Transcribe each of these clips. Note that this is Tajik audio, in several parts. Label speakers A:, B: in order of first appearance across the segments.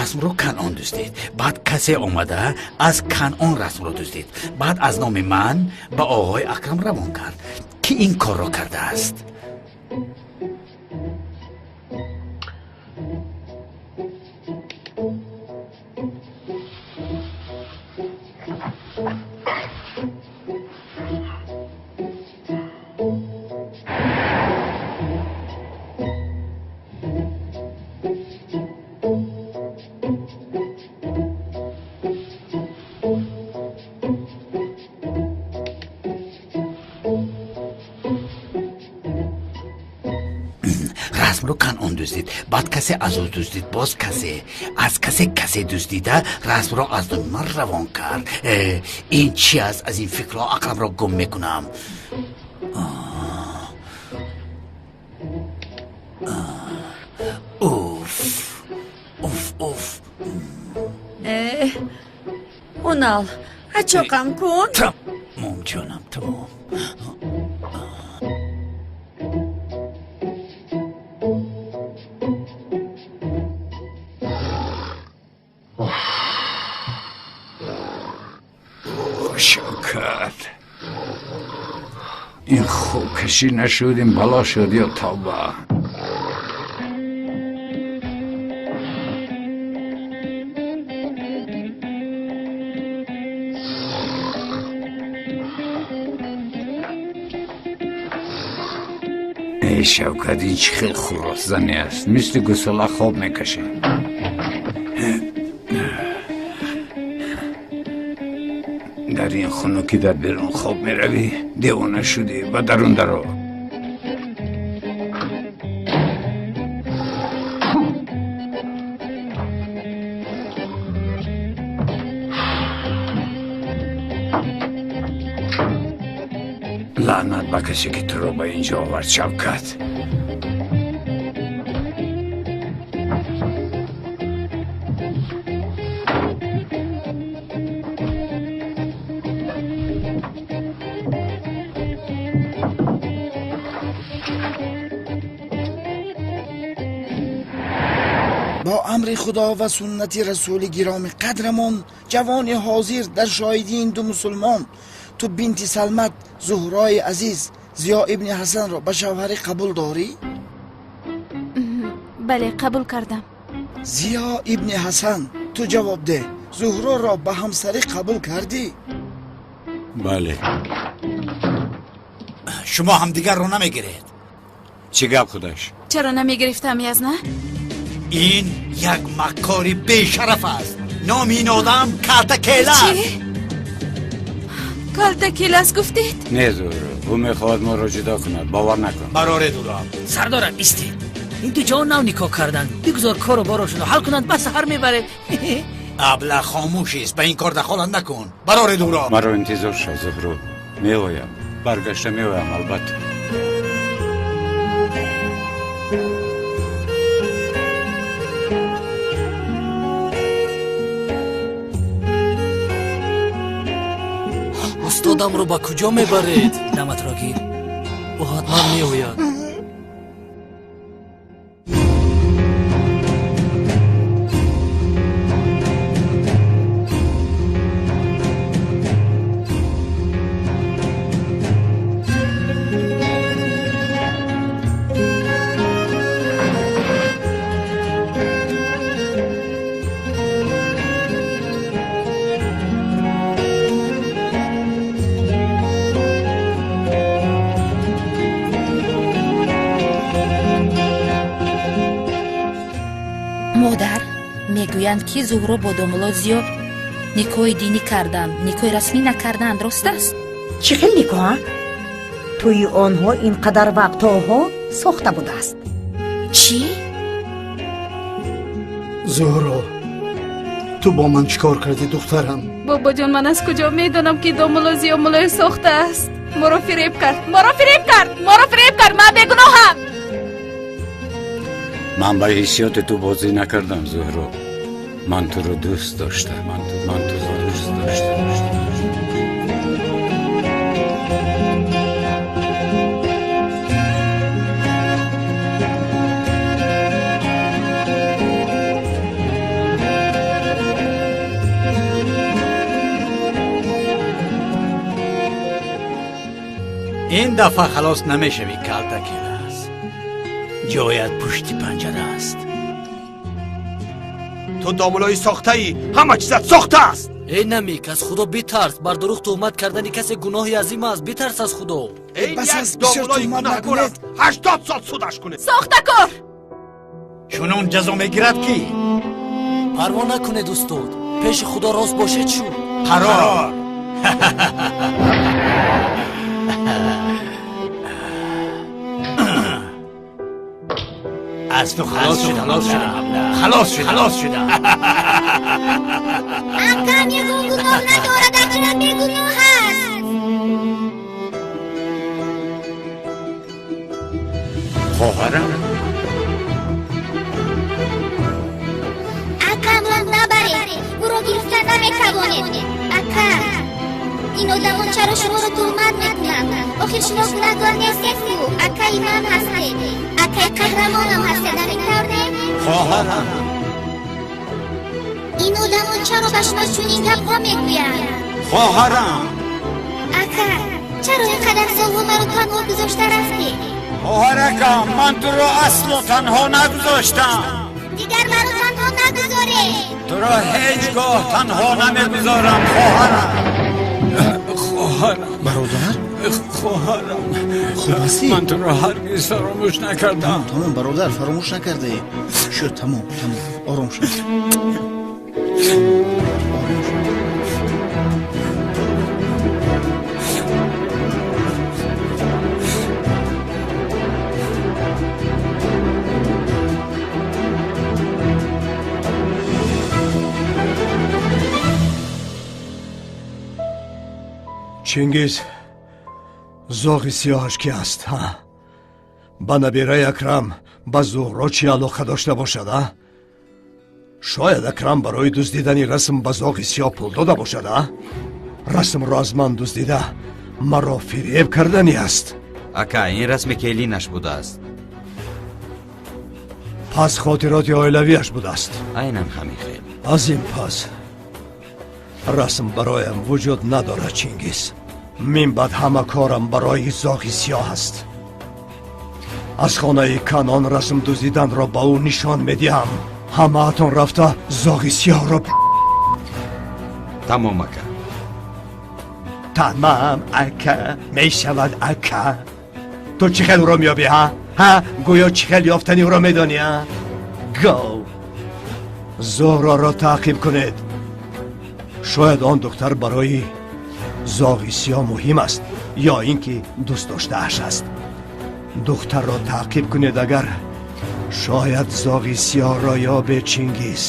A: Расмро Канъон дуздид. Баъд касе омада аз Канъон расмро дуздид. Баъд аз номи ман ба оғои Акрам равон кард. Ки ин корро кардааст? Расмро Канъон дуздид. Баъд касе аз ӯ дуздид. Боз касе аз касе касе дуздида расмро аз номи ман равон кард. Ин чи аст? Аз ин фикрҳо ақламро гум мекунам. Уф, уф, уф.
B: Унал, ачоқам кун.
A: Тамом, ҷонам, тамом.
C: Шавкат, ин хубкашӣ нашуд, ин бало шуд ё тавба. Эй Шавкат, ин чӣ хел хуросзанӣ аст, мисли гусола хоб мекашад. Дар ин хунукӣ дар берун хоб меравӣ? Девона шудӣ, ба дарун даро. Лаънат ба касе ки туро ба инҷо овард, Шавкат.
D: Бо амри Худо ва суннати расули гироми қадрамон, ҷавони ҳозир дар шоҳидии ин ду мусулмон, ту бинти Салмат Зуҳрои азиз Зиё ибни Ҳасанро ба шавҳарӣ қабул дорӣ?
E: Бале, қабул кардам.
D: Зиё ибни Ҳасан, ту ҷавоб деҳ, Зуҳроро ба ҳамсарӣ қабул кардӣ?
C: Бале.
A: Шумо ҳамдигарро намегиред.
C: Чӣ гап худаш?
E: Чаро намегирифтам, язна?
A: Ин як маккори бешараф аст. Номи ин одам Калтакела аст.
E: Чӣ? Калтакелас гуфтед?
C: Не, Зуҳро, ӯ мехоҳад моро ҷудо кунад, бовар накун.
A: Бароред ӯро.
F: Сардорам, истед. Ин ду ҷавон нав никоҳ карданд. Бигузор кору борошонро ҳал кунанд, ба саҳар мебаред.
A: Абла хомӯш аст, ба ин кор дахолат накун. Бароред ӯро.
C: Маро интизор шав, Зуҳро. Меоям, баргашта меоям, албатта.
G: Устодамро ба куҷо мебаред?
F: Даматро гир, ӯ ҳатман меояд.
H: Модар, мегӯянд ки Зуҳро бо домулло Зиё никоҳи динӣ карданд, никоҳи расмӣ накарданд, рост аст?
I: Чӣ хел никоҳа? Тӯи онҳо ин қадар вақтҳоҳо сохта будааст.
H: Чӣ?
J: Зуҳро, ту бо ман чӣ кор кардӣ, духтарам?
E: Бобоҷон, ман аз куҷо медонам, ки домулло Зиё муллои сохта аст? Моро фиреб кард, моро фиреб кард, моро фиреб кард, ман бегуноҳам.
C: Ман ба ҳиссиёти ту бозӣ накардам, Зуҳро. Ман туро дӯст доштам, ман туро дӯст доштам.
A: Дафъа халос намешавӣ, калтакелас. Ҷоят пушти панҷара аст.
K: Ту домулои сохтаӣ, ҳама чизат сохта аст.
G: Эй намик, аз Худо битарс. Бар дурӯғ туҳмат кардани касе гуноҳи азим аст. Битарс аз Худо.
D: Бас аст, бисёр туҳмат накунед.
K: 80 сол судаш кунед.
E: Сохтакор!
A: Чунон ҷазо мегирад ки
G: парво накунед устод. Пеши Худо рост бошед шуд.
A: Қарор. Аз ту халос шудам, халос шудам, халос шудам.
L: Акам ягон гуноҳ надорад, акам бегуноҳ аст.
C: Хоҳарам,
L: акамро набаред, ӯро гирифта наметавонед. Ака, ин одамон чаро шуморо туҳмат мекунанд? Охир шумо гунаҳкор нестед ку. Акаи ман ҳастед, акаи қаҳрамонам ҳастед, ҳамин тавр не?
C: Хоҳарам,
L: ин одамон чаро ба шумо чунин гапҳо мегӯянд?
C: Хоҳарам,
L: ака, чаро ин қадар солҳо маро танҳо гузошта рафтед?
C: Хоҳаракам, ман туро асло танҳо нагузоштам.
L: Дигар маро танҳо нагузоред.
C: Туро ҳеҷ гоҳ танҳо намегузорам, хоҳарам. Хоҳарам.
D: Бародар?
C: Хоҳарам.
D: Хуб ҳастӣ?
C: Ман туро ҳаргиз фаромӯш накардам.
D: Тамом, бародар, фаромӯш накардаӣ. Шуд, тамом, тамом. Ором шуд. Ором шуд.
J: Чингиз, зоғи сиёҳаш ки аст, ҳа? Ба набираи Акрам, ба Зуҳро чӣ алоқа дошта бошад, а? Шояд Акрам барои дуздидани расм ба зоғи сиёҳ пул дода бошад, а? Расмро аз ман дуздида, маро фиреб кардани аст.
M: Ака, ин расми келинаш будааст.
J: Пас хотироти оилавиаш будааст.
M: Айнан ҳамин хел.
J: Аз ин пас расм бароям вуҷуд надорад, Чингиз. Мин баъд ҳама корам барои зоғи сиёҳ аст. Аз хонаи Канон расм дуздиданро ба ӯ нишон медиҳам. Ҳамаатон рафта зоғи сиёҳро.
M: Тамом, ака.
J: Тамам, ака, мешавад, ака. Ту чӣ хел ӯро меёбӣ, ҳа? Ҳа, гӯё чӣ хел ёфтани ӯро медонӣ, а? Гов. Зуҳроро таъқиб кунед. Шояд он духтар барои зоғи сиёҳ муҳим аст, ё ин ки дӯст доштааш аст. Духтарро таъқиб кунед, агар шояд зоғи сиёҳро ёбе. Чингиз,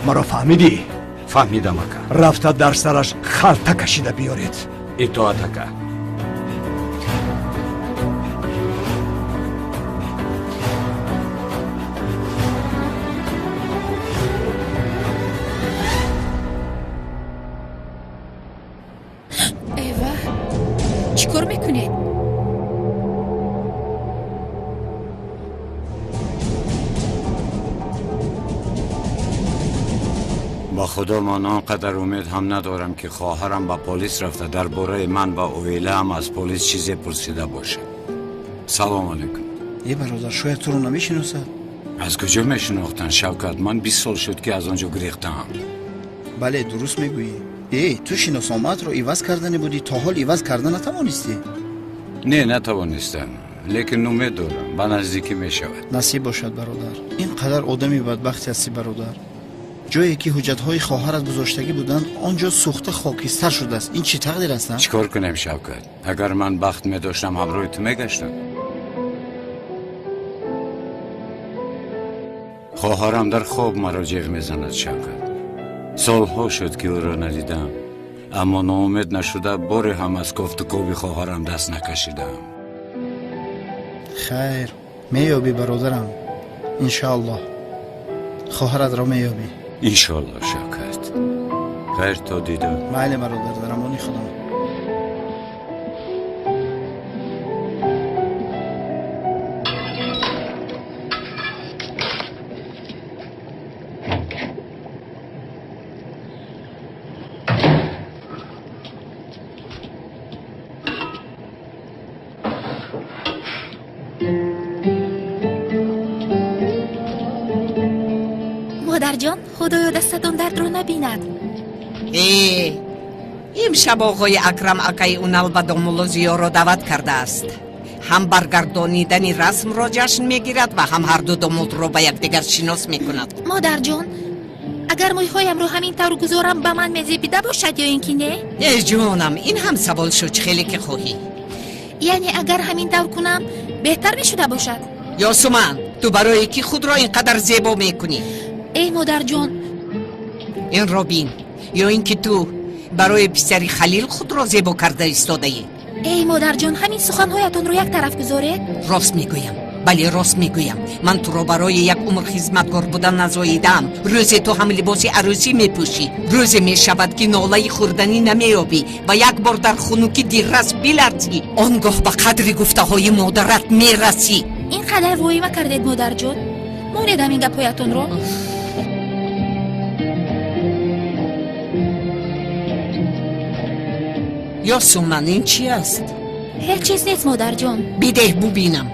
J: маро фаҳмидӣ?
C: Фаҳмидам, ака.
J: Рафта дар сараш халта кашида биёред.
C: Итоат, ака.
H: Эва, чӣ кор мекунед?
C: Ба Худо, ман он қадар умед ҳам надорам, ки хоҳарам ба полис рафта дар бораи ман ва оилаам аз полис чизе пурсида бошад. Салом алейкум.
D: Е, бародар, шояд туро намешиносад.
C: Аз куҷо мешинохтанд, Шавкат? Ман 20 сол шуд, ки аз он ҷо гирехтаам.
D: Бале, дуруст мегӯӣ. Э, ту шиносомаатро иваз кардане будӣ, то ҳол иваз карда натавонистӣ?
C: Не, натавонистам, лекин умед дорам, ба наздикӣ мешавад.
D: Насиб бошад, бародар. Ин қадар одами бадбахте ҳастӣ, бародар. Ҷое ки ҳуҷҷатҳои хоҳарат гузоштагӣ буданд, он ҷо сӯхта хокистар шудааст. Ин чӣ тақдир аст?
C: Чӣ кор кунем, Шавкат? Агар ман бахт медоштам, ҳамроҳи ту мегаштам. Хоҳарам дар хоб маро ҷеғ мезанад, Шавкат. Солҳо шуд, ки ӯро надидам, аммо ноумед нашуда боре ҳам аз кофтукови хоҳарам даст накашидаам.
D: Хайр, меёбӣ, бародарам. Иншоаллоҳ хоҳаратро меёбӣ.
C: Иншоаллоҳ, Шавкат. Хайр, то дидор.
D: Майли, бародар, дар амони Худо.
H: Модарҷон, худоё дастатон дардро набинад.
N: Имшаб оғои Акрам акаи Унал ба домулло Зиёро даъват кардааст. Ҳам баргардонидани расмро ҷашн мегирад ва ҳам ҳарду домодро ба якдигар шинос мекунад.
H: Модарҷон, агар мӯйҳоямро ҳамин тавр гузорам, ба ман мезебида бошад ё ин ки не?
N: Э ҷонам, ин ҳам савол шуд, чӣ хеле ки хоҳӣ.
H: Яъне агар ҳамин тавр кунам, беҳтар мешуда бошад?
N: Ёсуман, ту барои ки худро ин қадар зебо мекунӣ?
H: Эй модарҷон,
N: инро бин, ё ин ки ту барои писари Халил худро зебо карда истодаӣ?
H: Эй модарҷон, ҳамин суханҳоятонро як тараф гузоред.
N: Рост мегӯям, бале, рост мегӯям. Ман туро барои як умр хизматгор будан назоидаам. Рӯзе ту ҳам либоси арӯсӣ мепӯшӣ. Рӯзе мешавад ки нолаи хӯрданӣ намеёбӣ ва як бор дар хунукӣ диррас биларзӣ. Он гоҳ ба қадри гуфтаҳои модарат мерасӣ.
H: Ин қадар воҳима кардед, модарҷон. Монед ҳамин гапҳоятонро.
N: Ёсуман, ин чи аст?
H: Ҳеҷ чиз нест, модарҷон.
N: Бидеҳ бубинам.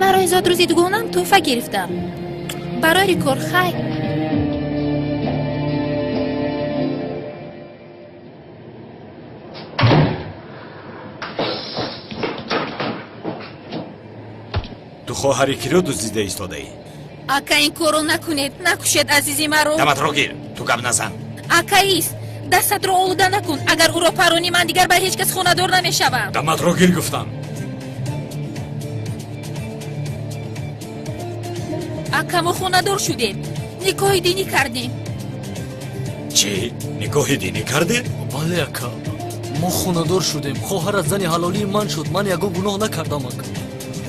H: Барои зодрӯзи дугонам тӯҳфа гирифтам. Барои кор хай.
K: Ту хоҳари киро дуздида истодаӣ?
H: Ака, ин корро накунед, накушед азизи маро.
K: Даматро гир, ту гап назан.
H: Акаист, дастатро олуда накун. Агар ӯро паронӣ, ман дигар ба ҳеҷ кас хонадор намешавам.
K: Даматро гир гуфтам.
H: Ака, мо хонадор шудем, никоҳи динӣ кардем.
K: Чӣ? Никоҳи динӣ кардед?
G: Бале, ака, мо хонадор шудем. Хоҳарат зани ҳалолии ман шуд. Ман ягон гуноҳ накардам, ака.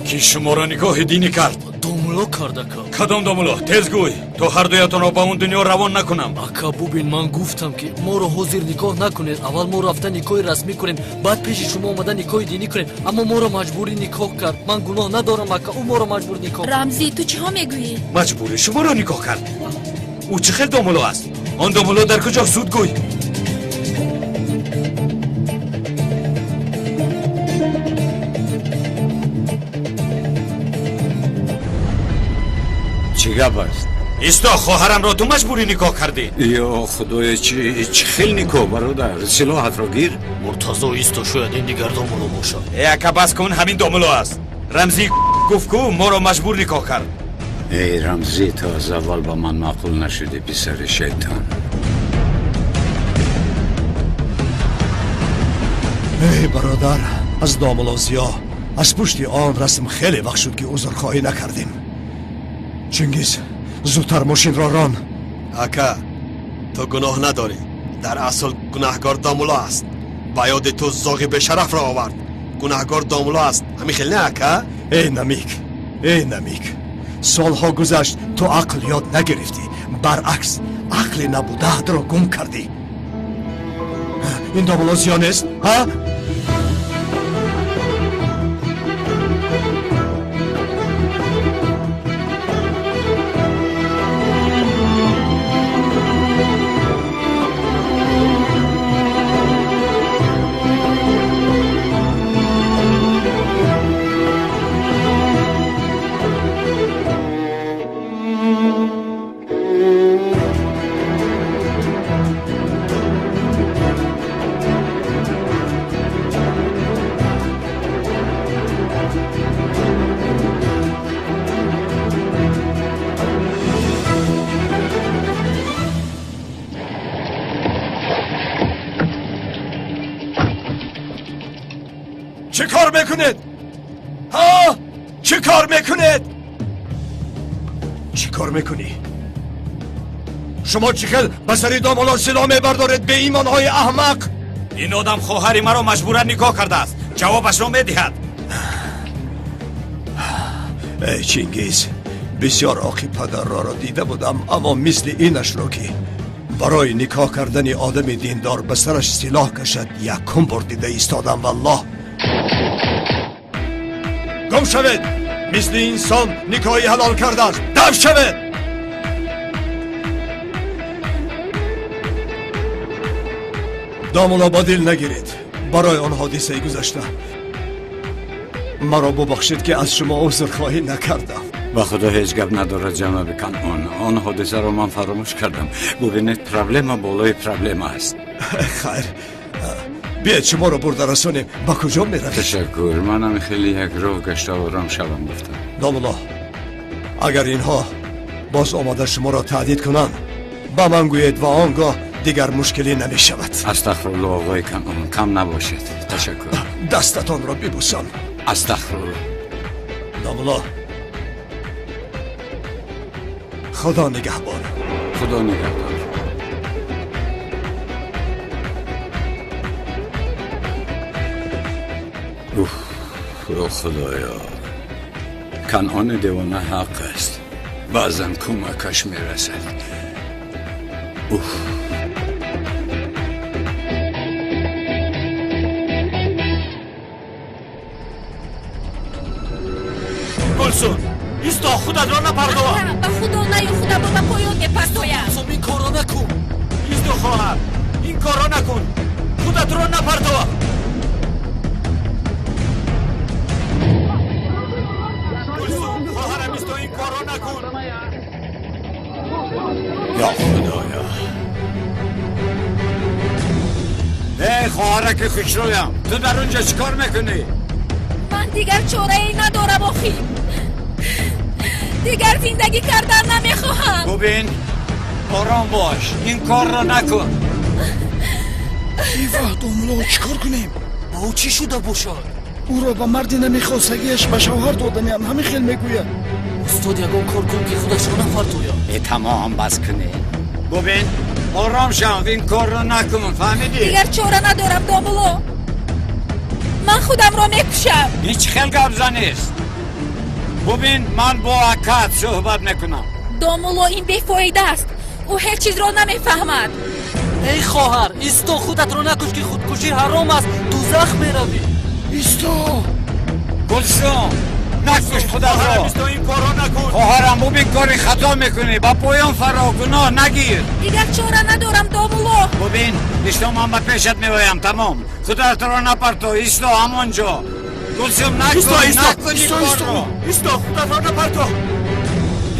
K: Ки шуморо никоҳи динӣ кард?
G: Домулло кард, ака.
K: Кадом домулло? Тез гӯй, то ҳардуятонро ба он дунё равон накунам.
G: Ака, бубин, ман гуфтам ки моро ҳозир никоҳ накунед. Аввал мо рафта никоҳи расмӣ кунем, баъд пеши шумо омада никоҳи динӣ кунем. Аммо моро маҷбурӣ никоҳ кард. Ман гуноҳ надорам, ака. Ӯ моро маҷбур никоҳ кард.
H: Рамзӣ, ту чиҳо мегӯӣ?
K: Маҷбурӣ шуморо никоҳ кард? Ӯ чӣ хел домулло аст? Он домулло дар куҷо? Суд гӯй.
C: Чӣ гап аст?
K: Исто, хоҳарамро ту маҷбурӣ никоҳ кардӣ?
C: Ё худоё, чӣ хел никоҳ, бародар? Силоҳатро гир.
G: Муртазо, исто, шояд ин дигар домулло бошад.
K: Э ака, бас кун, ҳамин домулло аст. Рамзӣ гуфт ку моро маҷбур никоҳ кард.
C: Эй Рамзӣ, ту аз аввал ба ман маъқул нашудӣ, писари шайтон.
J: Эй бародар, аз домулло Зиё аз пушти он расм хеле вақт шуд ки узрхоҳӣ накардем. Чингиз, зудтар мошинро рон.
K: Ака, ту гуноҳ надорӣ. Дар асл гунаҳгор домулло аст. Ба ёди ту зоғи бешарафро овард. Гунаҳгор домулло аст. Ҳамин хел не, ака?
J: Эй намик, эй намик, солҳо гузашт, ту ақл ёд нагирифтӣ. Баръакс, ақли набудаатро гум кардӣ. Ин домулло Зиё нест, ҳа? چه کار میکنید؟ ها؟ چه کار میکنید؟ چه کار میکنی؟ شما چی خیل به سر دامالا سلاح میبردارید به ایمانهای احمق؟
K: این آدم خواهر مرا مجبورا نگاه کرده است. جوابش را میدهد.
J: ای چینگیز، بسیار آقی پدر را دیده بودم، اما مثل اینش را که برای نکاح کردن آدم دیندار به سرش سلاح کشد یکم بار دیده ایستادم. والله گم شوید، مثل انسان نکاحی حلال کرده است. دم شوید. دامولا با دل نگیرید برای آن حادثه گذشته. مرا ببخشید که از شما عذرخواهی نکردم.
C: Ба Худо ҳеҷ гап надорад, ҷаноби Канъон. Он ҳодисаро ман фаромӯш кардам. Бубинед, проблема болои проблема аст.
J: Хайр, биёед шуморо бурда расонем. Ба куҷо меравед?
C: Ташаккур, манам хеле як роҳ гашта ором шавам гуфтам.
J: Домулло, агар инҳо боз омада шуморо таҳдид кунанд, ба ман гӯед ва он гоҳ дигар мушкилӣ намешавад.
C: Астағфируллоҳ, оғои Канъон, кам набошед. Ташаккур.
J: Дастатонро бибӯсам.
C: Астағфируллоҳ.
J: Домулло, Худо нигаҳбон.
C: Худо нигаҳдор. Уф, Худоё, Канъони девона ҳақ аст. Баъзан кӯмакаш мерасад. Уф.
G: Гулсун, исто, худатро напардо.
E: Ба Худо наю, худамро ба поён мепартоям.
G: Гулсум, ин корро накун. Исто, хоҳар, ин корро накун, худатро напардо. Гулсум, хоҳарам, исто, ин корро накун.
C: Ё Худоё! Эй хоҳараки хушрӯям, ту дар он ҷо чӣ кор мекунӣ?
E: Ман дигар чорае надорам, охир. Дигар зиндагӣ кардан намехоҳам.
C: Бубин, ором бош, ин корро накун.
D: Эй воҳ, домулло, чӣ кор кунем?
G: Ба ӯ чӣ шуда бошад?
D: Ӯро ба марди намехостагиаш ба шавҳар доданиам, ҳамин хел мегӯяд.
G: Устод, ягон кор кун, ки худашро нафартояд.
C: Э, тамом, бас кунед. Бубин, ором шав, ин корро накун, фаҳмидӣ?
E: Дигар чора надорам, домулло. Ман худамро мекушам.
C: Ин чӣ хел гапзанист? Бубин, ман бо акат суҳбат мекунам.
E: Домулло, ин бефоида аст. Ӯ ҳеҷ чизро намефаҳмад.
G: Эй хоҳар, исто, худатро накуш, ки худкушӣ ҳаром аст, дузах меравӣ.
D: Исто!
C: Гулсум, накуш худатро.
G: Исто, ин корро накун.
C: Хоҳарам, бубин, кори хато мекунӣ, ба поён фаро, гуноҳ нагир.
E: Дигар чора надорам, домулло.
C: Бубин, исто, ман ба пешат меоям, тамом. Худатро напарто, исто ҳамон ҷо. Гулсум, накун, накун ин корро.
G: Исто, худатро напарто.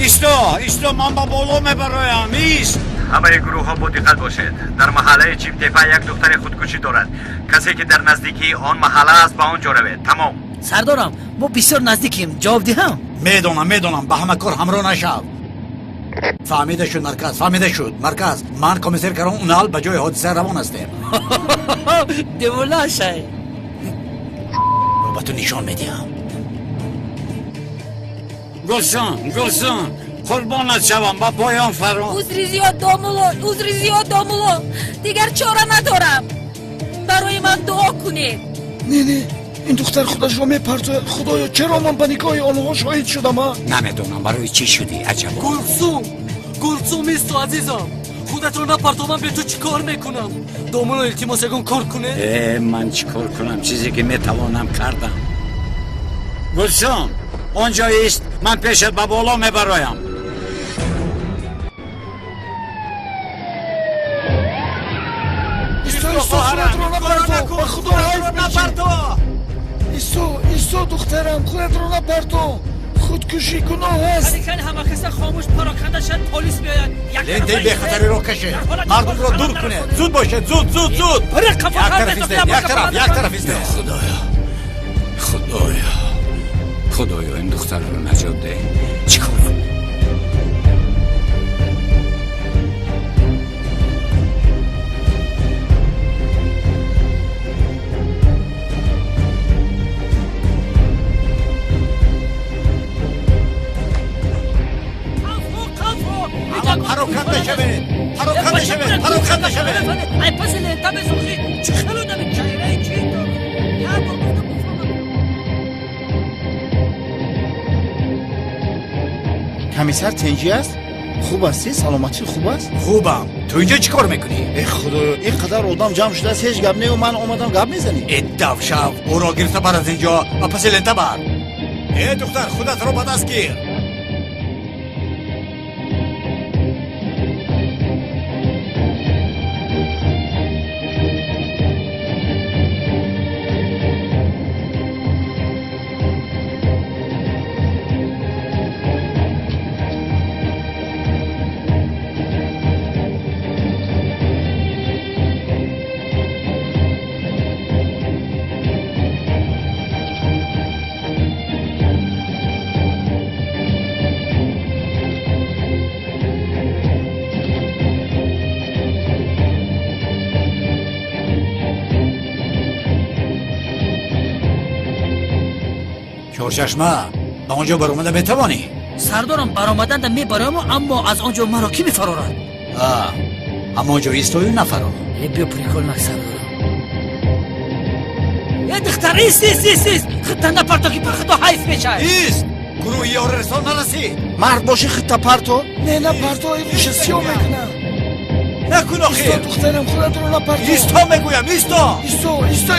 C: Исто, исто, ман ба боло мебароям, ист.
O: Ҳамаи гурӯҳҳо бо диққат бошед. Дар маҳаллаи Чимтепа як духтари худкушӣ дорад. Касе ки дар наздикии он маҳалла аст, ба он ҷо равед. Тамом.
F: Сардорам, мо бисёр наздикем, ҷавоб диҳам?
A: Медонам, медонам, ба ҳама кор ҳамроҳ нашав. Фаҳмида шуд, марказ, фаҳмида шуд, марказ. Ман комиссар Карон Унал ба ҷои ҳодиса равон ҳастем.
F: Девона шай.
A: Ба ту нишон медиҳам.
C: Гулсум, Гулсум, қурбонат шавам, ба поён фаро.
E: Узри зиёд, домулло, узри зиёд, домулло. Дигар чора надорам. Барои ман дуо кунед.
D: Не, не, ин духтар худашро мепартояд. Худоё, чаро ман ба никоҳи онҳо шоҳид шудам, а?
C: Намедонам барои чӣ шудӣ, аҷабо.
G: Гулсум, Гулсум, исто, азизам. Худатро напарто, ман бе ту чӣ кор мекунам? Домулло, илтимос, ягон кор кунед.
C: Э, ман чӣ кор кунам? Чизе ки метавонам кардам. Гулсум, он ҷо ист, ман пешат ба боло мебароям.
D: Исто, исто, худатро напарто, ба Худо ҳайф напарто. Исто, исто, духтарам, худатро напарто. Худкушӣ гуноҳ аст.
F: Ҳама каса хомӯш пароканда шад, полис меояд.
A: Лентаи бехатариро кашед, мардумро дур кунед. Зуд бошед, зуд, зуд, зуд. Як тараф истед, як тараф, як тараф истед.
C: Худоё, Худоё, Худоё, ин духтарро наҷот деҳ. Чӣ кор кунам?
A: Пароканда шавед, пароканда шавед, пароканда шавед.
F: Ай, паси лента месохӣ, чӣ хел одами чайраи чӣ ту? Як бор гуфтам, бифаҳмам.
D: Комиссар тенҷӣ аст? Хуб ҳастӣ? Саломатӣ хуб аст?
A: Хубам. Ту инҷо чӣ кор мекунӣ?
D: Э, Худоё, ин қадар одам ҷамъ шудааст, ҳеҷ гап нею ман омадам, гап мезанӣ.
A: Э, давшав, ӯро гирифта бар аз инҷо ва паси лента бар. Э, духтар, худатро ба даст гир. Чорчашма, ба он ҷо баромада метавонӣ?
F: Сардорам, баромаданда мебароям, аммо аз он ҷо маро кӣ мефарорад?
A: Ҳамон ҷо истою нафарор.
F: Э, биё прикол нак, сардорам. Э, духтар, ист, ист, ист, ист, худта напарто, ки ба худо ҳайф мешавад.
A: Ист, гурӯҳи ёрирасон нарасид.
D: Мард бошӣ, худта парто. Не, напарто, риша сиёҳ мекунам.
A: Накун охир.
D: Исто, духтарам, худатро напарто.
A: Исто мегӯям, исто.
D: Исто, исто.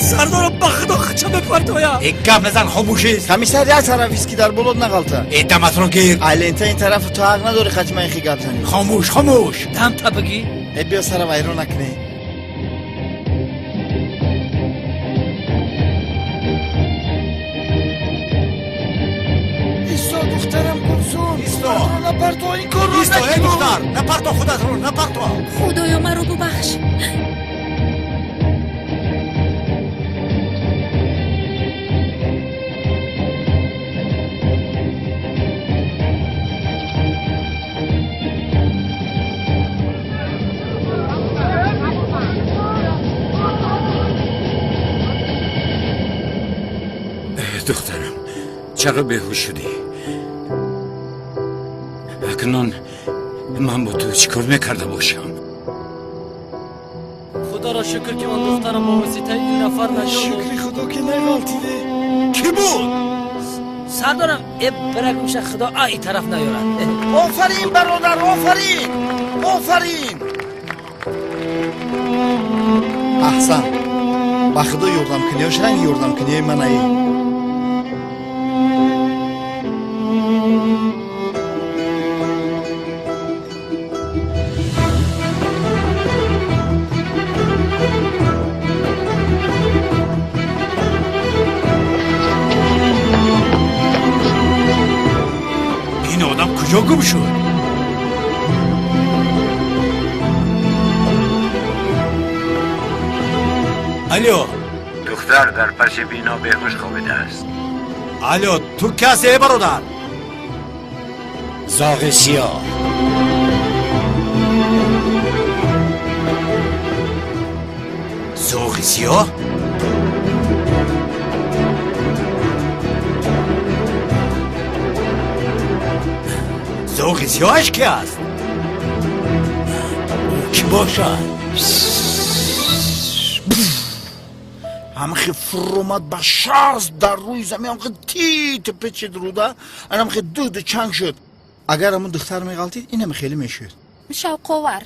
G: Сардорам, ба худо худша мепартоям.
A: Э, гап назан, хомӯш ист.
D: Комиссар, як тараф ист, ки дар болот нағалта.
A: Э, даматро гир.
D: Ай лента ин тараф, ту ҳақ надорӣ қати ман ихи гап занӣ.
A: Хомӯш, хомӯш.
F: Дам та бигӣ.
D: Э, биё, сара вайрон накунӣ. Исто, духтарам Гулсум.
A: Исто.
D: Напарто, ин корро.
A: Исто, э, духтар, напарто худатро, напарто.
H: Худоё, маро бубахш.
C: Духтарам, чаро беҳуш шудӣ? Акнун ман бо ту чӣ кор мекарда бошам?
G: Худоро шукр, ки ман духтарам бо воситаи ин нафар наҷот.
D: Шукри худо, ки неғалтиде.
A: Кӣ буд?
F: Сардорам, э, бирагумша, худо а и тараф наёрад.
D: Офарин, бародар, офарин, офарин. Аҳсан, ба худо, ёрдамкуниёш ранги ёрдамкуниёи манаи.
A: Ин одам куҷо гум шуд? Алло.
C: Духтар дар паси бино беҳуш хобидааст.
A: Алло, ту ки ҳастӣ, э бародар?
C: Зоғи сиёҳ.
A: Зоғи сиёҳ? Зоғи сиёҳаш ки аст? Ӯ кӣ бошад?
D: Ҳамахе фуромад ба шаст дар рӯи замин, ҳамахе тит печид руда, анамахе дуду чанг шуд. Агар ҳамун духтар меғалтид, инаме хеле мешуд.
H: Шавқовар.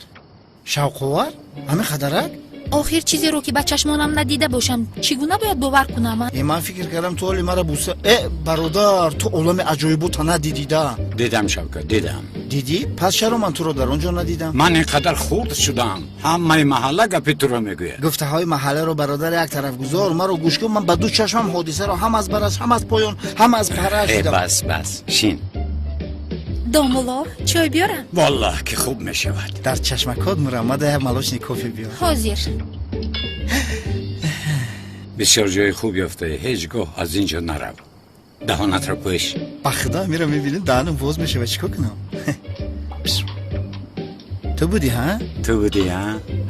D: Шавқовар, ҳамин хадарак.
H: Охир, чизеро, ки ба чашмонам надида бошам, чӣ гуна бояд бовар кунам?
D: Э, ман фикр кардам, ту ҳоли мара буса. Э, бародар, ту олами аҷоибота надидида.
C: Дидам, Шавкат, дидам.
D: Дидӣ? Пас чаро ман туро дар он ҷо надидам?
C: Ман ин қадар хурд шудам, ҳамаи маҳалла гапи туро мегӯяд.
D: Гуфтаҳои маҳалларо, бародар, як тараф гузор, маро гӯш кун. Ман ба ду чашмам ҳодисаро ҳам аз бараш, ҳам аз поён, ҳам аз параш
C: Э,
D: дидам.
C: Бас, бас, шин.
H: Домулло, чой биёрам?
C: Валлоҳ, ки хуб мешавад.
D: Дар чашмакот мурамада, як молочный кофе биёр.
H: Ҳозир.
C: Бисёр ҷои хуб ёфтаӣ, ҳеҷ гоҳ аз ин ҷо нарав. Даҳонатро пӯш.
D: Ба худо, мира мебинем, даҳанам боз мешава, чӣ кор кунам? Ту будӣ, ҳа?
C: Ту будӣ, ҳа?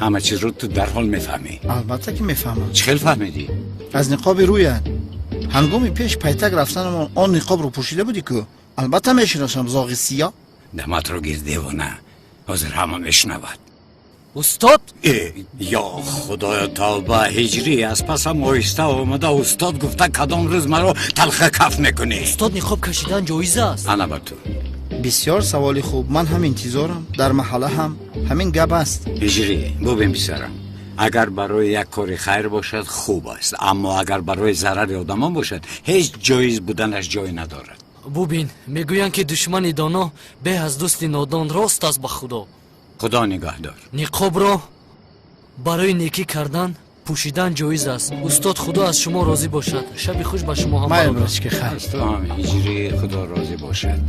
C: Ҳама чизро ту дарҳол мефаҳмӣ.
D: Албатта, ки мефаҳмам.
C: Чӣ хел фаҳмидӣ?
D: Аз ниқоби рӯяд. Ҳангоми пеш пайтак рафтанамон он ниқобро пӯшида будӣ ку. Албатта мешиносам, зоғи сиёҳ.
C: Даматро гир, девона, ҳозир ҳама мешунавад.
G: Устод.
C: Э, ё худоё, тавба! Ҳиҷрӣ, аз пасам оҳиста омада, устод гуфта, кадом рӯз маро талха каф мекунӣ?
G: Устод, ниқоб кашидан ҷоиз аст?
C: Ана ба ту.
D: Бисёр саволи хуб, ман ҳам интизорам. Дар маҳалла ҳам ҳамин гап аст.
C: Ҳиҷрӣ, бубин, писарам, агар барои як кори хайр бошад, хуб аст, аммо агар барои зарари одамон бошад, ҳеҷ ҷоиз буданаш ҷой надорад.
G: Бубин, мегӯянд, ки душмани доно беҳ аз дӯсти нодон. Рост аст, ба худо.
C: Худо нигаҳдор.
G: Ниқобро барои некӣ кардан пӯшидан ҷоиз аст. Устод, худо аз шумо розӣ бошад. Шаби хуш ба шумо ҳам,
D: Майли,
G: бародар.
D: бачки, хайр.
C: Аз ту ҳам, ҳиҷрӣ, худо розӣ бошад.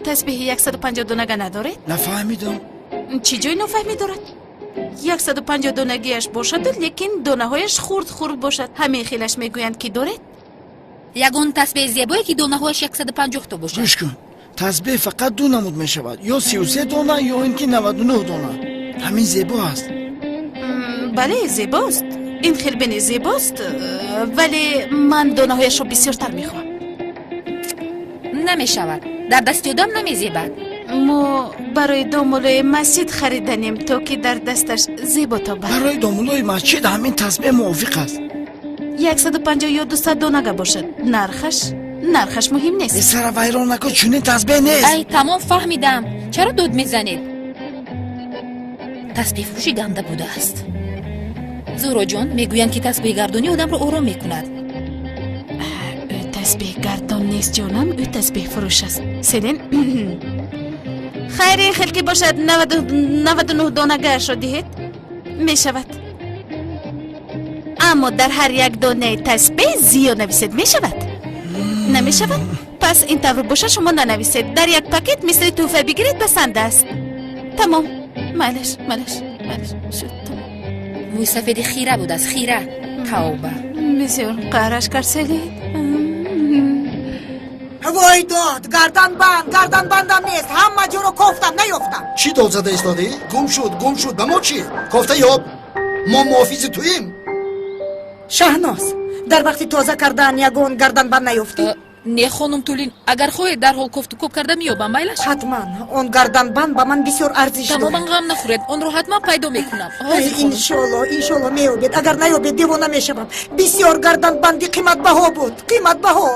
E: Тасбеҳи 150 донага надоред?
D: Нафаҳмидам.
E: Чӣ ҷои нофаҳмӣ дорад? 150 донагиаш бошаду, лекин донаҳояш хурд хурд бошад. Ҳамин хелаш мегӯянд ки доред?
H: Ягон тасбеҳи зебое ки донаҳояш 150 то бошад.
D: Гӯш кун, тасбеҳ фақат ду намуд мешавад, ё 33 дона, ё ин ки 99 дона. Ҳамин зебо аст.
E: Бале, зебост. Ин хел бини зебост, вале ман донаҳояшро бисёртар мехоҳам.
H: Намешавад, дар дасти одам намезебад.
E: Мо барои домулои масҷид хариданем, то ки дар дасташ зебо тобад.
D: Барои домулои масҷид ҳамин тасбеҳ мувофиқ аст.
E: 150 ё 200 донага бошад. Нархаш муҳим нест.
D: Сара вайрон накун, чунин тасбеҳ нест.
H: Ай, тамом, фаҳмидам. Чаро дод мезанед? Тасбеҳфурӯши ганда будааст. Зуҳроҷон, мегӯянд ки тасбеҳгардонӣ одамро ором мекунад.
E: Ӯ тасбеҳгардон нест, ҷонам, ӯ тасбеҳфурӯш аст. Селин, хайр, ин хел ки бошад, 99 донагаашро диҳед, мешавад. Аммо дар ҳар як донаи тасбеҳ зиёд нависед, мешавад? Намешавад? Пас ин тавр бошад, шумо нанависед. Дар як пакет мисли тӯҳфа бигиред, басанда аст. Тамом, майлаш, майлаш, майлаш, шуд, тамом.
H: Мӯи сафеди хира будааст, хира. Тавба.
E: Бисёр қаҳраш кард, Селин.
I: Вой дод, гарданбанд, гарданбандам нест, ҳама ҷоро кофтам, наёфтам.
P: Чӣ дод зада истодаӣ? Гум шуд, гум шуд, ба мо чӣ? Кофта ёб, мо муҳофизи туем.
I: Шаҳноз, дар вақти тоза кардан ягон гарданбанд наёфтӣ?
H: Не, хонум Тулин, агар хоҳед дарҳол кофтукоб карда меёбам, майлаш?
I: Ҳатман, он гарданбанд ба ман бисёр арзиш дорад.
H: Тамоман ғам нахӯред, онро ҳатман пайдо мекунам.
I: Иншолло, иншолло меёбед. Агар наёбед, девона мешавам. Бисёр гарданбанди қиматбаҳо буд, қиматбаҳо.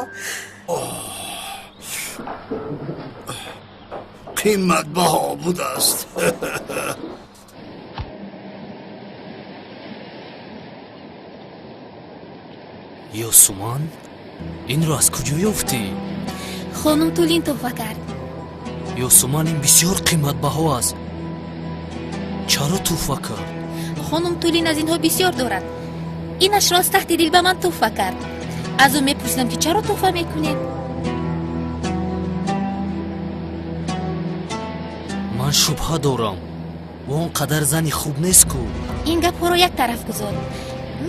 A: Қиматбаҳо будааст.
G: Ёсуман, инро аз куҷо ёфтӣ?
H: Хонум Тулин тӯҳфа кард.
G: Ёсуман, ин бисёр қиматбаҳо аст. Чаро тӯҳфа кард?
H: Хонум Тулин аз инҳо бисёр дорад. Инашро аз таҳти дил ба ман тӯҳфа кард. Аз ӯ мепурсидам ки чаро тӯҳфа мекунед?
G: Ман шубҳа дорам, ӯ он қадар зани хуб нест ку.
H: Ин гапҳоро як тараф гузор.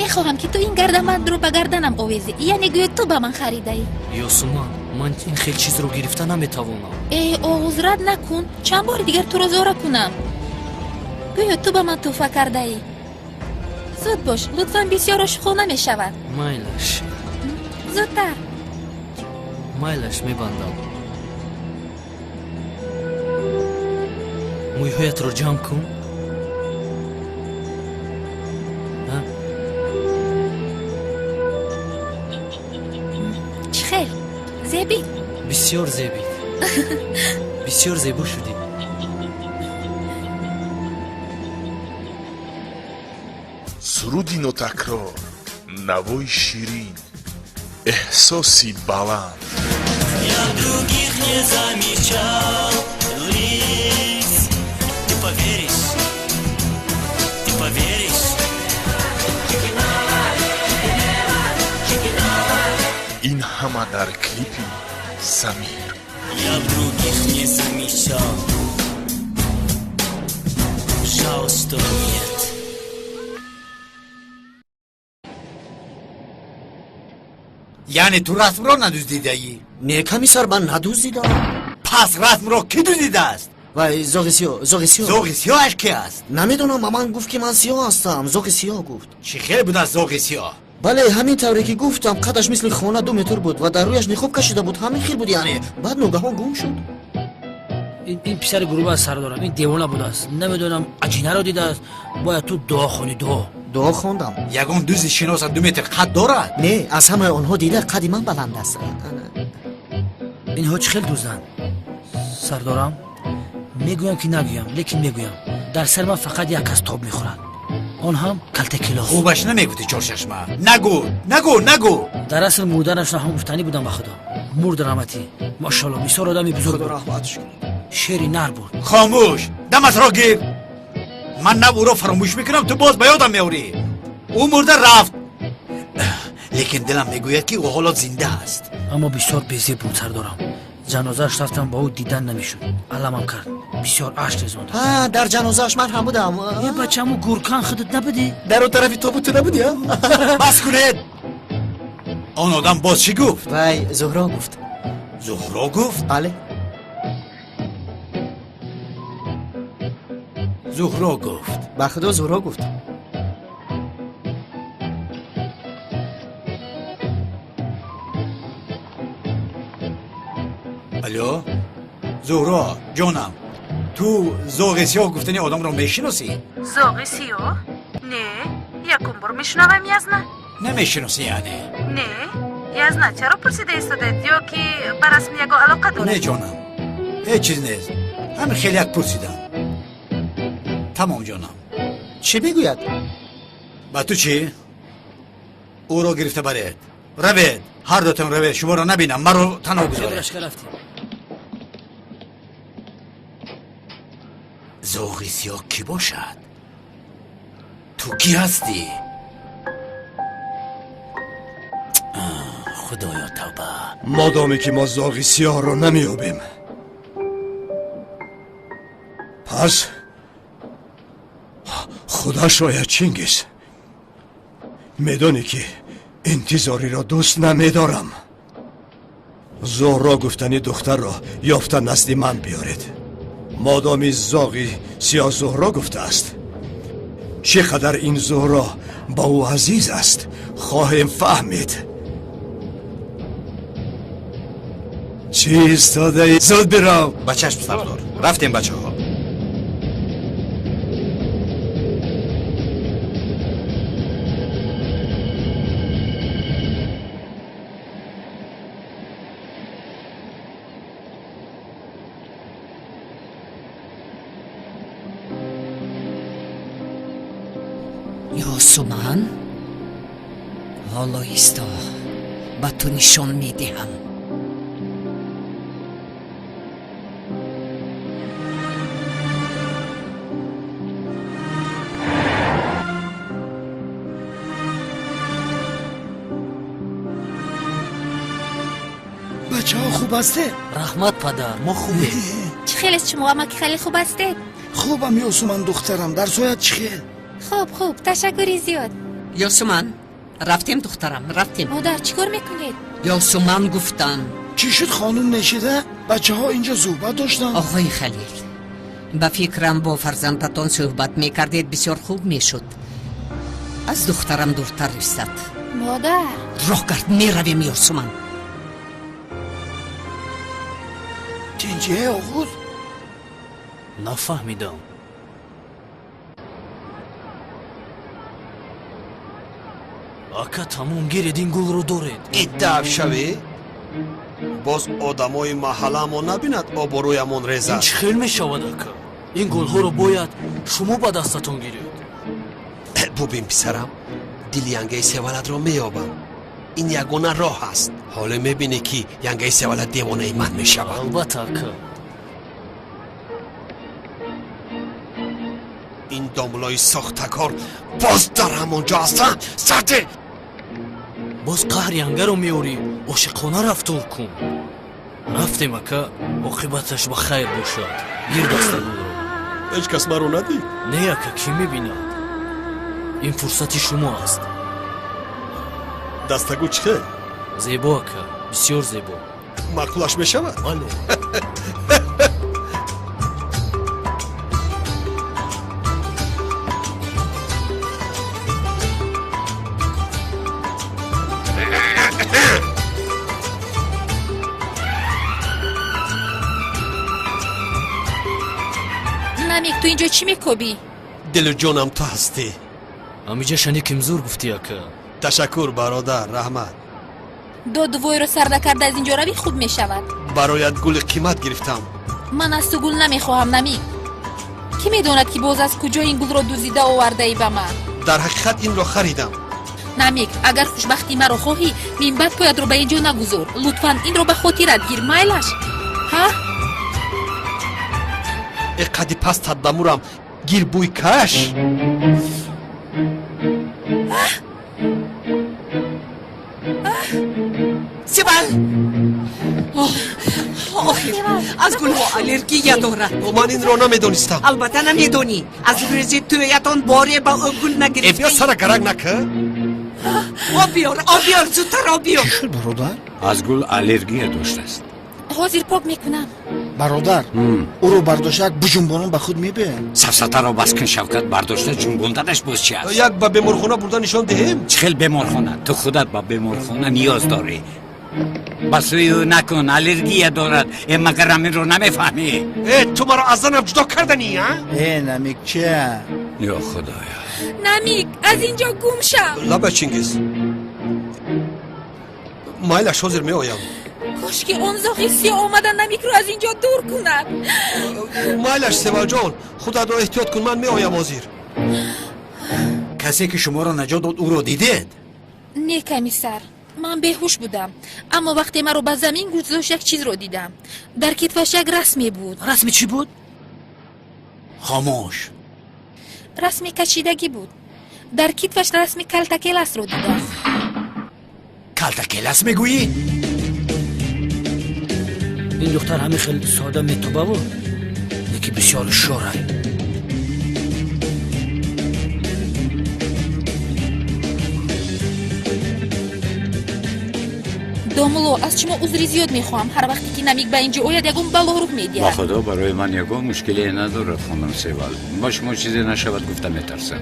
H: Мехоҳам ки ту ин гарданбандро ба гарданам овезӣ, яъне гӯё ту ба ман харидаӣ.
G: Ёсуман, ман ин хел чизро гирифта наметавонам.
H: Э, оғоз рад накун, чанд бори дигар туро зора кунам. Гӯё ту ба ман тӯҳфа кардаӣ. Зуд бош, лутфан, бисёр ошиқона мешавад.
G: Майлаш.
H: Зудтар.
G: Майлаш, мебандам. Мӯйҳоятро ҷамъ кун.
H: Чӣ хел? Зебид?
G: Бисёр зебид. Бисёр зебо шудӣ.
Q: Суруди нотакрор, навои ширин, эҳсоси баланд.
R: Я других не замечал лиц. Ты поверишь, ты поверишь.
Q: Ин ҳама дар клипи Самир.
R: Я других не замечал. Жаль, что нет.
A: Яъне ту расмро надуздидаӣ?
S: Не, комиссар, ман надуздидам.
A: Пас расмро кӣ дуздидааст?
S: Вай, зоғи сиёҳ, зоғи сиёҳ.
A: Зоғи сиёҳаш ки аст?
S: Намедонам, ба ман гуфт ки ман сиёҳ ҳастам. Зоғи сиёҳ гуфт.
A: Чӣ хел будааст зоғи сиёҳ?
S: Бале, ҳамин тавре ки гуфтам, қадаш мисли хона 2 метр буд ва дар рӯяш ниқоб кашида буд. Ҳамин хел буд, яъне. Баъд ногаҳон гум шуд.
F: Ин писари гурӯба сар дорам, ин девона будааст. Намедонам, аҷинаро дидааст. Бояд ту дуо хонӣ, дуо.
S: Дуо хондам.
A: Ягон дузди шиноса 2 метр қад дорад?
S: Не, аз ҳамаи онҳо дида қади ман баланд аст.
F: Инҳо чӣ хел дузданд? Сардорам, мегӯям ки нагӯям, лекин мегӯям. Дар сари ман фақат як кас тоб мехӯрад. Он ҳам калтакилос.
A: Хубаш намегуфти, чорчашма. Нагӯ, нагӯ, нагӯ.
F: Дар асл мурданашро ҳам гуфтанӣ будам ба худо. Мурд раҳматӣ. Машалло, бисёр одами бузург.
S: Худо раҳматш кунад.
F: Шери нар буд.
A: Хомӯш, даматро гир. Ман на ӯро фаромӯш мекунам, ту боз ба ёдам меорӣ. Ӯ мурда рафт, лекин дилам мегӯяд ки ӯ ҳоло зинда аст.
F: Аммо бисёр безеб буд, сардорам. Ҷанозааш рафтам, ба ӯ дидан намешуд. Аламам кард. Бисёр ашк резонда.
S: Ҳа, дар ҷанозааш ман ҳам будам.
F: Е, бачаму гуркан худат набудӣ?
S: Дар он тарафи тобут ту набудӣ, а?
P: Бас кунед! Он одам боз чӣ гуфт?
S: Вай Зуҳро гуфт.
P: Зуҳро гуфт?
S: Бале.
A: Зуҳро гуфт.
S: Ба худо Зуҳро гуфт.
P: Алло, Зуҳро ҷонам, ту зоғи сиёҳ гуфтани одамро мешиносӣ?
E: Зоғи сиёҳ? Не, якум бор мешунавам, язна.
P: Намешиносӣ яъне?
E: Не, язна, чаро пурсида истодед? Ё ки ба расм ягон алоқа доред?
P: Не ҷонам, ҳеҷ чиз нест, ҳамин хеле як пурсидам. Тамом ҷонам.
S: Чӣ мегӯяд?
P: Ба ту чӣ? Ӯро гирифта баред. Равед, ҳар дутон равед, шуморо набинам, маро танҳо гузоред.
A: Зоғи сиёҳ кӣ бошад? Ту кӣ ҳастӣ? Худоё, тавба.
J: Модоме ки мо зоғи сиёҳро намеёбем, пас худаш ояд. Чингиз, медонӣ ки интизориро дӯст намедорам. Зуҳро гуфтани духтарро ёфта назди ман биёред. Модоми зоғи сиёҳ Зуҳро гуфтааст, чӣ қадар ин Зуҳро ба ӯ азиз аст, хоҳем фаҳмид. Чӣ истодаӣ? Зуд бирав.
M: Ба чашм, сардор. Рафтем, бачаҳо.
N: Ёсуман, ҳоло исто, ба ту нишон медиҳам.
D: Бачаҳо хуб ҳастед?
G: Раҳмат, падар, мо хубем.
H: Чӣ хелест шумо, амаки хеле хуб ҳастед?
D: Хубам, Ёсуман духтарам, дарсоят чӣ хел?
H: Хуб, хуб, ташаккури зиёд.
N: Ёсуман, рафтем, духтарам, рафтем.
H: Модар, чӣ кор мекунед?
N: Ёсуман гуфтам.
D: Чӣ шуд, хонум нешида? Бачаҳо инҷо суҳбат доштанд.
N: Оғои Халил, ба фикрам бо фарзандатон суҳбат мекардед, бисёр хуб мешуд. Аз духтарам дуртар истад.
H: Модар,
N: роҳ кард, меравем, Ёсуман.
D: Тинҷие, оғуз?
G: Нафаҳмидам. Ака, тамом, гиред, ин гулро доред.
K: Иддааб шавӣ, боз одамои маҳалламон набинад, обрӯямон резад.
G: Ин чӣ хел мешавад, ака? Ин гулҳоро бояд шумо ба дастатон гиред.
K: Бубин, писарам, дили янгаи севаладро меёбам. Ин ягона роҳ аст. Ҳоло мебинӣ, ки янгаи севалад девонаи ман мешавад.
G: Албатта, ака.
K: Ин домлои сохтакор боз дар ҳамон ҷо ҳастанд. Сарде,
G: боз қаҳр янгаро меорӣ. Ошиқона рафтор кун. Рафтем, ака, оқибаташ ба хайр бошад. Гир дастагулро.
K: Ҳеҷ кас маро надид?
G: Не, ака, кӣ мебинад? Ин фурсати шумо аст.
K: Дастагул чӣ хел?
G: Зебо, ака, бисёр зебо.
K: Маъқулаш мешавад?
G: Бале.
H: Намик, ту инҷо чӣ мекобӣ?
K: Дилу ҷонам ту ҳастӣ.
G: Ҳамиҷа шани кимзур гуфтӣ, ака.
K: Ташаккур, бародар, раҳмат.
H: Додувойро сар накарда аз инҷо равӣ, хуб мешавад.
K: Бароят гули қимат гирифтам.
H: Ман аз ту гул намехоҳам, Намик. Кӣ медонад, ки боз аз куҷо ин гулро дуздида овардаӣ ба ман?
K: Дар ҳақиқат инро харидам.
H: Намик, агар хушбахтии маро хоҳӣ, минбаъд поятро ба инҷо нагузор. Лутфан инро ба хотират гир, майлаш? Ҳа?
K: Э, қади пастат бамурам, гир, бӯй каш.
N: Севал! Охир, аз гулҳо аллергия дорад.
K: Ман инро намедонистам.
N: Албатта намедонӣ. Аз рӯзи тӯятон боре ба ӯ гул нагирифтӣ.
K: Биё сара гарак накун.
N: Об биёр, об биёр, зудтар об биёр.
D: Чӣ шуд, бародар?
C: Аз гул аллергия доштааст.
H: Ҳозир пок мекунам.
D: Бародар, ӯро бардошта як буҷунбонон ба худ мебиёем.
C: Сафсатаро бас кун, Шавкат, бардошта ҷунбонданаш боз чи аст?
K: Як ба беморхона бурда нишон диҳем?
C: Чӣ хел беморхона? Ту худат ба беморхона ниёз дорӣ. Ба сӯи ӯ накун, аллергия дорад. Э, магар ҳаминро намефаҳмӣ?
K: Э, ту маро аз занам ҷудо карданӣ, а?
D: Э, Намикча.
C: Ё Худоё.
H: Намик, аз ин ҷо гум шав.
K: Лаба, Чингиз. Майлаш, ҳозир меоям.
H: Кошки он зоғи сиёҳ омада Намикро аз ин ҷо дур кунад.
K: Майлаш, Севалҷон, худатро эҳтиёт кун, ман меоям ҳозир.
P: Касе ки шуморо наҷот дод, ӯро дидед?
H: Не, комиссар, ман беҳуш будам, аммо вақте маро ба замин гузошт, як чизро дидам. Дар китфаш як расме буд.
F: Расми чӣ буд?
P: Хомӯш.
H: Расми кашидагӣ буд. Дар китфаш расми калтакеласро дидам.
P: Калтакелас мегӯӣ?
F: Ин духтар ҳамин хел сода метобаву, лекин бисёр ҳушёрай.
H: Домулло, аз шумо узри зиёд мехоҳам. Ҳар вақте ки Намик ба ин ҷо ояд, ягон бало рух
C: Ба
H: медиҳад.
C: Худо, барои ман ягон мушкиле надорад, хонум Севал. Ба шумо чизе нашавад гуфта метарсам.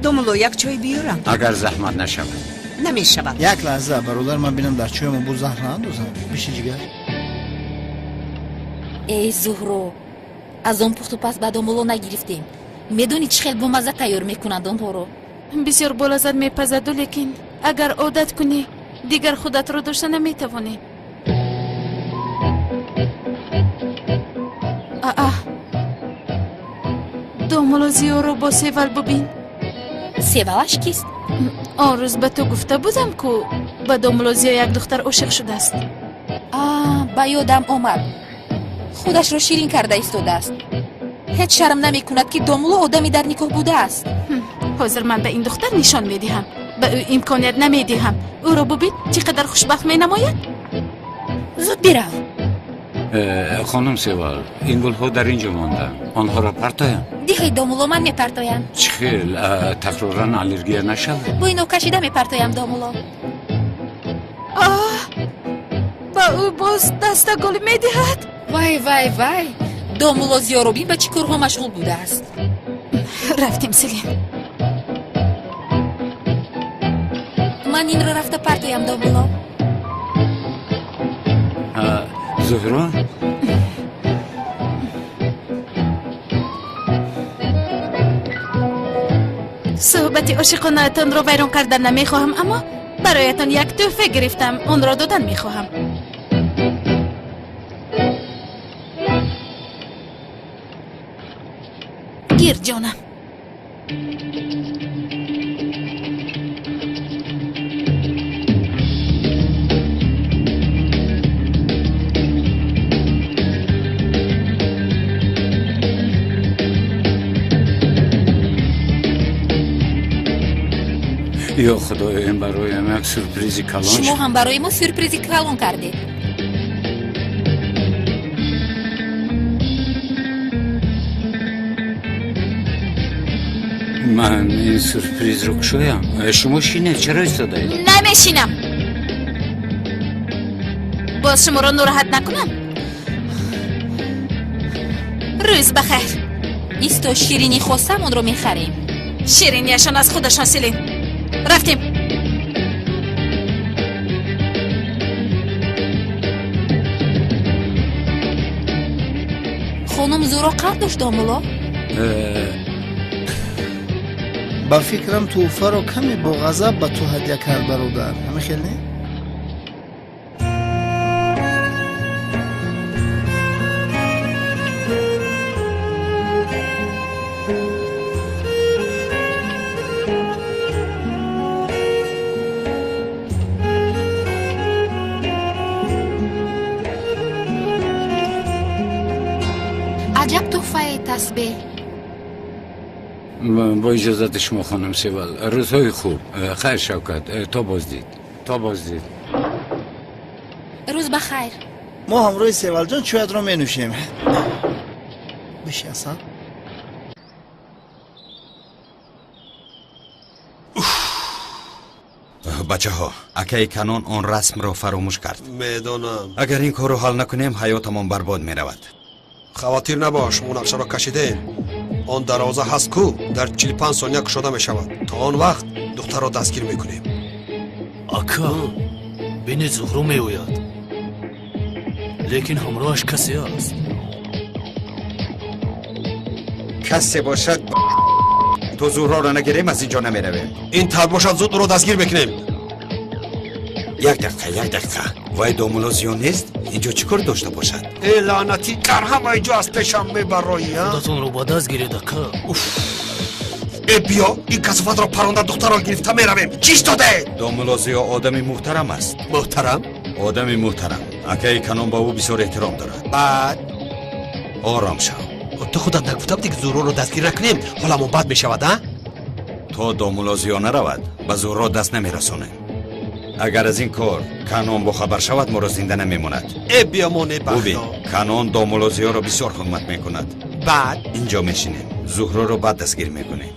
N: Домулло, як чой биёрам?
C: Агар заҳмат нашавад.
N: Намешавад.
D: Як лаҳза, бародар, ман бинам дар чоймо бо заҳр наандозам. Биши, ҷигар.
H: Эй Зуҳро, аз он пухтупаз ба домулло нагирифтем. Медонӣ, чӣ хел бомазза тайёр мекунанд онҳоро?
E: Бисёр болаззат мепазаду, лекин агар одат кунӣ, дигар худатро дошта наметавонӣ. Аа, домулло Зиёро бо Севал бубин.
H: Севалаш кист?
E: Он рӯз ба ту гуфта будам, ку ба домулло Зиё як духтар ошиқ шудааст.
H: А, ба ёдам омад. Худашро ширин карда истодааст. Ҳеҷ шарм намекунад, ки домулло одами дар никоҳ будааст.
E: Ҳозир ман ба ин духтар нишон медиҳам. Ба ӯ имконият намедиҳам. Ӯро бубин, чӣ қадар хушбахт менамояд.
H: Зуд бирав.
C: Хонум Севал, ин гулҳо дар ин ҷо монданд. Онҳоро партоям?
H: Диҳед, домулло, ман мепартоям.
C: Чӣ хел, такроран аллергия нашавад?
H: Бо ино кашида мепартоям, домулло.
E: Оҳ, ба ӯ боз дастагул медиҳад.
H: Вай, вай, вай, домулло Зиёробин ба чӣ корҳо машғул будааст.
E: Рафтем, Селин.
H: Ман инро рафта партоям, домулло.
C: Зуҳро.
E: Суҳбати ошиқонаатонро вайрон кардан намехоҳам, аммо бароятон як тӯҳфа гирифтам, онро додан мехоҳам. Гир, ҷонам.
C: Ё Худоё, ин бароям як сюрпризи калон
H: Шумо
C: шуд.
H: ҳам барои мо сюрпризи калон кардед.
C: Ман ин сюрпризро кушоям. Шумо шинед, чаро истодаед?
E: Намешинам. Боз шуморо нороҳат накунам. Рӯз бахайр.
H: Исто, ширинӣ хостам, онро мехарем.
E: Ширинияшон аз худашон, Селин. Рафтем.
H: Хонум Зуро қанд дошт, домулло?
D: Ба фикрам, тӯҳфаро каме бо ғазаб ба ту ҳадя кард, бародар. Ҳамин хел не?
H: Аҷаб тӯҳфае, тасбеҳ.
C: Бо иҷозати шумо, хонум Севал, рӯзҳои хуб. Хайр, Шавкат, то боздид, то боздид.
H: Рӯз ба хайр.
D: Мо ҳамроҳи Севалҷон чоятро менӯшем. Биши, асал.
O: Бачаҳо, акаи Канон он расмро фаромӯш кард.
K: Медонам.
O: Агар ин корро ҳал накунем, ҳаётамон барбод меравад.
K: Хавотир набош, мо нақшаро кашидем. Он дарвоза ҳаст ку, дар 45 сония кушода мешавад. То он вақт духтарро дастгир мекунем.
G: Ака, бинед, Зуҳро меояд, лекин ҳамроҳаш касе аст.
O: Касе бошад, то Зуҳроро нагирем, аз ин ҷо намеравем.
K: Ин тавр бошад, зуд ӯро дастгир мекунем.
O: Як дақиқа, як дақиқа. Вай домулло Зиё нест? Инҷо чӣ кор дошта бошад?
K: Э, лаънатӣ, дар ҳамаи ҷо аз пешам мебароӣ, а?
G: Худатонро ба даст гиред, ака. Уф.
K: Э, биё, ин касофатро паронда духтарро гирифта меравем. Чӣ истоде?
O: Домулло Зиё одами муҳтарам аст.
K: Муҳтарам?
O: Одами муҳтарам. Акаи Канон ба ӯ бисёр эҳтиром дорад.
K: Баъд?
O: Ором шав.
K: Ту худат нагуфта будӣ, ки Зуҳроро дастгир накунем, ҳоламон бад мешавад, а?
O: То домулло Зиё наравад, ба Зуҳро даст намерасонем. Агар аз ин кор Канон бохабар шавад, моро зинда намемонад.
K: Э, биёмоне бахто.
O: Бубин, Канон домулло Зиёро бисёр ҳурмат мекунад.
K: Баъд?
O: Инҷо мешинем, Зуҳроро баъд дастгир мекунем.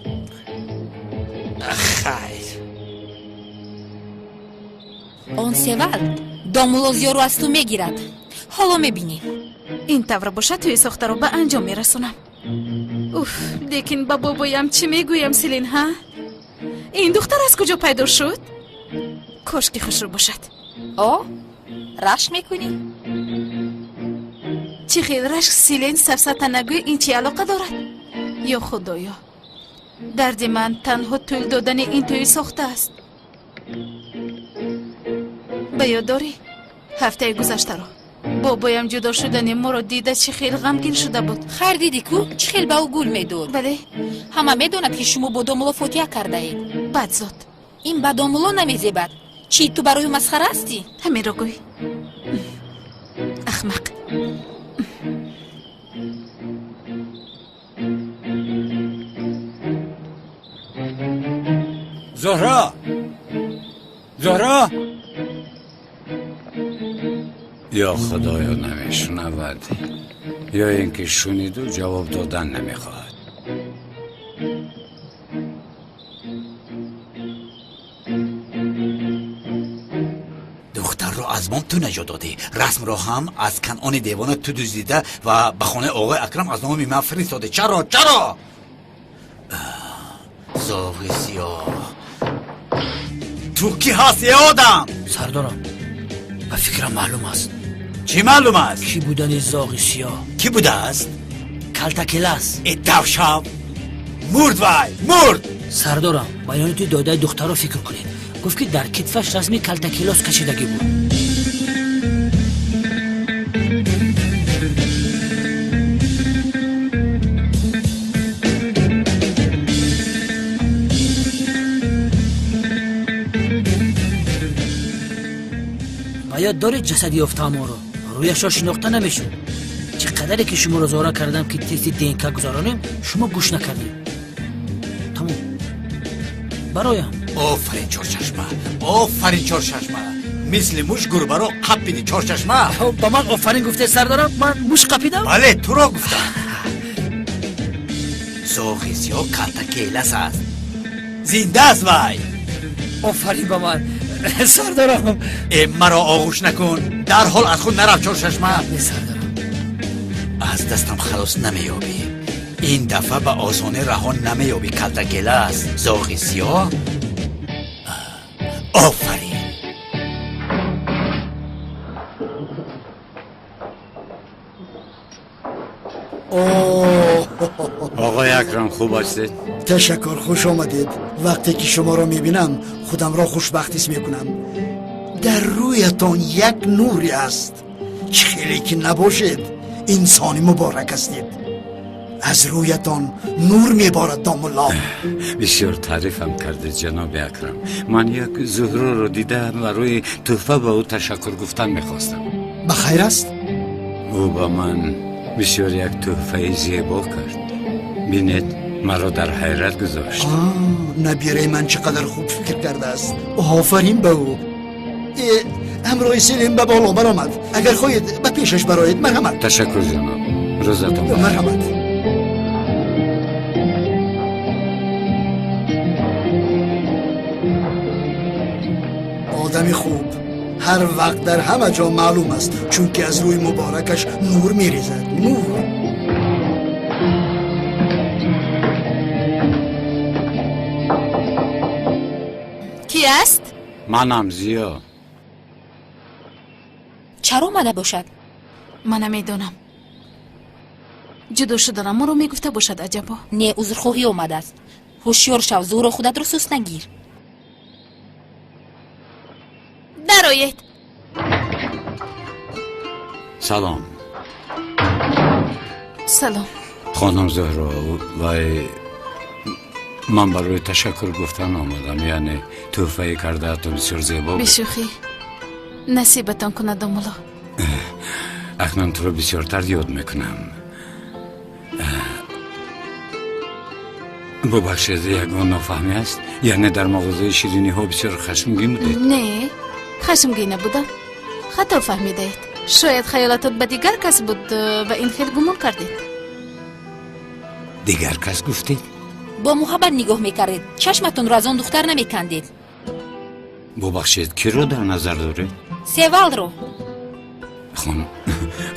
K: Хайр.
H: Он Севал домулло Зиёро аз ту мегирад. Ҳоло мебинӣ.
E: Ин тавр бошад, тӯи сохтаро ба анҷом мерасонам. Уф, лекин ба бобоям чӣ мегӯям, Селин, ҳа? Ин духтар аз куҷо пайдо шуд? Кошки хушрӯ бошад.
H: О, рашк мекунӣ?
E: Чӣ хел рашк, Селин? Сафсата нагӯй, ин чӣ алоқа дорад? Ё худоё, дарди ман танҳо тӯл додани ин тӯи сохта аст. Ба ёд дорӣ ҳафтаи гузаштаро? Бобоям ҷудо шудани моро дида чӣ хел ғамгин шуда буд.
H: Хайр, дидӣ ку, чӣ хел ба ӯ гул медод.
E: Бале.
H: Ҳама медонад, ки шумо бо домулло фотиҳа кардаед.
E: Бадзод.
H: Ин ба домулло намезебад. Чӣ, ту барои ӯ масхара ҳастӣ?
E: Ҳаминро гӯй, ахмақ.
C: Зуҳро! Зуҳро! Ё худоё, намешунавад, ё ин ки шуниду ҷавоб додан намехоҳад.
A: Духтарро аз мом ту наҷот додӣ, расмро ҳам аз Канони девона ту дуздида ва ба хонаи оғои Акрам аз номи ман фиристодӣ. Чаро, чаро? Зоғи сиёҳ, ту кӣ ҳастӣ, э одам?
F: Сардорам, ба фикрам маълум аст.
A: Чӣ маълум аст?
F: Кӣ будани зоғи сиёҳ.
A: Кӣ будааст?
F: Калтакелас.
A: Э, давшав, мурд вай, мурд.
F: Сардорам, баёноти додаи духтарро фикр кунед. Гуфт, ки дар китфаш расми Калтакелос кашидагӣ буд. Ба ёд доред ҷасади ёфтаамонро? Рӯяшро шинохта намешуд. Чӣ қадаре ки шуморо зора кардам, ки тести ДНК гузаронем, шумо гӯш накардед. Тамом, бароям.
A: Офарин, Чорчашма, офарин, Чорчашма. Мисли муш гурбаро қапиди, Чорчашма.
F: Ба ман офарин гуфте, сардорам? Ман муш қапидам?
A: Бале, туро гуфтам. Зоғи сиёҳ Калтакелас аст, зинда аст вай.
F: Офарин ба ман, сардорам.
A: Э, маро оғӯш накун, дарҳол аз худ нарав, Чорчашма.
F: Не, сардорам.
A: Аз дастам халос намеёбӣ. Ин дафъа ба осонӣ раҳо намеёбӣ. Калтакелас, зоғи сиёҳ, офарин.
C: Оғои Акрам, хуб ҳастед?
T: Ташаккур, хуш омадед. Вақте ки шуморо мебинам, худамро хушбахт ҳис мекунам. Дар рӯятон як нуре аст. Чӣ хеле ки набошед, инсони муборак ҳастед. Аз рӯятон нур меборад, домулло.
C: Бисёр таърифам кардед, ҷаноби Акрам. Ман як Зуҳроро дида, барои тӯҳфа ба ӯ ташаккур гуфтан мехостам.
T: Ба хайр аст?
C: Ӯ ба ман бисёр як тӯҳфаи зебо кард. Бинед, маро дар ҳайрат гузошт.
T: Набираи ман чӣ қадар хуб фикр кардааст. Офарин ба ӯ. Ҳамроҳи Селим ба боло баромад. Агар хоҳед ба пешаш бароед, марҳамат.
C: Ташаккур, ҷаноб. Рӯзатон бахайр.
T: Марҳамат. Одами хуб ҳар вақт дар ҳама ҷо маълум аст, чунки аз рӯи муборакаш нур мерезад. Нур.
E: Ки аст?
C: Манам, Зиё.
H: Чаро омада бошад?
E: Ман намедонам. Ҷудо шуданамонро мегуфта бошад, аҷабо.
H: Не, узрхоҳӣ омадааст. Ҳушёр шав, Зуҳро, худатро суст нагир.
E: Дароед.
C: Салом.
E: Салом.
C: Хонум Зуҳро, вай ман барои ташаккур гуфтан омадам. Яъне тӯҳфаи кардаатон бисёр зебо буд.
E: Бешӯхӣ, насибатон кунад, домулло.
C: Акнун туро бисёртар ёд мекунам. Бубахшед, ягон нофаҳмӣ аст? Яъне дар мағозаи шириниҳо бисёр хашмгин будед?
E: Не, хашмгин набудам. Хато фаҳмидаед. Шояд хаёлатон ба дигар кас буд ва ин хел гумон кардед.
C: Дигар кас гуфтед?
H: Бо муҳаббат нигоҳ мекардед, чашматонро аз он духтар намекандед.
C: Бубахшед, киро дар назар доред?
H: Севалро.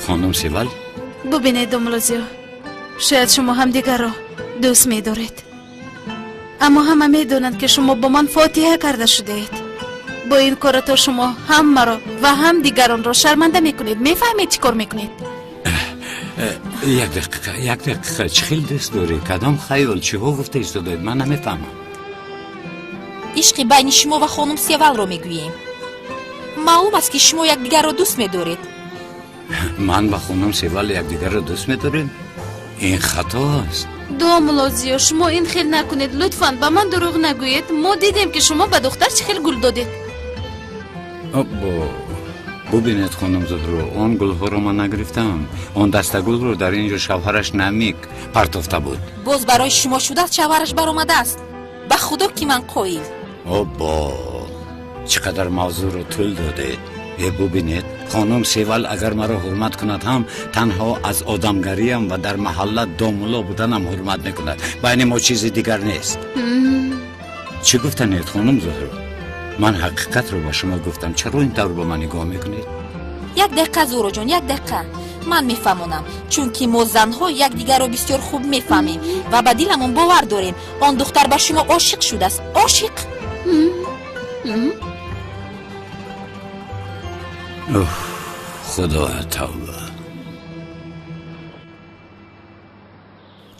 C: Хонум Севал?
E: Бубинед, домулло Зиё, шояд шумо ҳамдигарро дӯст медоред, аммо ҳама медонанд, ки шумо бо ман фотиҳа карда шудаед. Бо ин корато шумо ҳам маро ва ҳам дигаронро шарманда мекунед. Мефаҳмед чӣ кор мекунед?
C: Як дақиқа, як дақиқа. Чӣ хел дӯст дорӣ? Кадом хаёл? Чиҳо гуфта истодаед? Ман намефаҳмам.
H: Ишқи байни шумо ва хонум Севалро мегӯем. Маълум аст, ки шумо якдигарро дӯст медоред.
C: Ман ва хонум Севал якдигарро дӯст медорем? Ин хато аст.
E: Домулло Зиё, шумо ин хел накунед, лутфан ба ман дурӯғ нагӯед. Мо дидем, ки шумо ба духтар чӣ хел гул додед.
C: Аббо, бубинед, хонум Зуҳро, он гулҳоро ман нагирифтам. Он дастагулро дар ин ҷо шавҳараш Намик партофта буд.
H: Боз барои шумо шудааст, шавҳараш баромадааст. Ба худо, ки ман қоил.
C: Оббо, чӣ қадар мавзӯъро тӯл додед. Э, бубинед, хонум Севал агар маро ҳурмат кунад ҳам, танҳо аз одамгариям ва дар маҳалла домулло буданам ҳурмат мекунад. Байни мо чизи дигар нест. Чӣ гуфтанед, хонум Зуҳро? Ман ҳақиқатро ба шумо гуфтам. Чаро ин тавр ба ман нигоҳ мекунед?
H: Як дақиқа, Зуҳроҷон, як дақиқа. Ман мефаҳмонам, чунки мо занҳо якдигарро бисёр хуб мефаҳмем ва ба диламон бовар дорем. Он духтар ба шумо ошиқ шудааст, ошиқ.
C: Уф, худоя, тавба.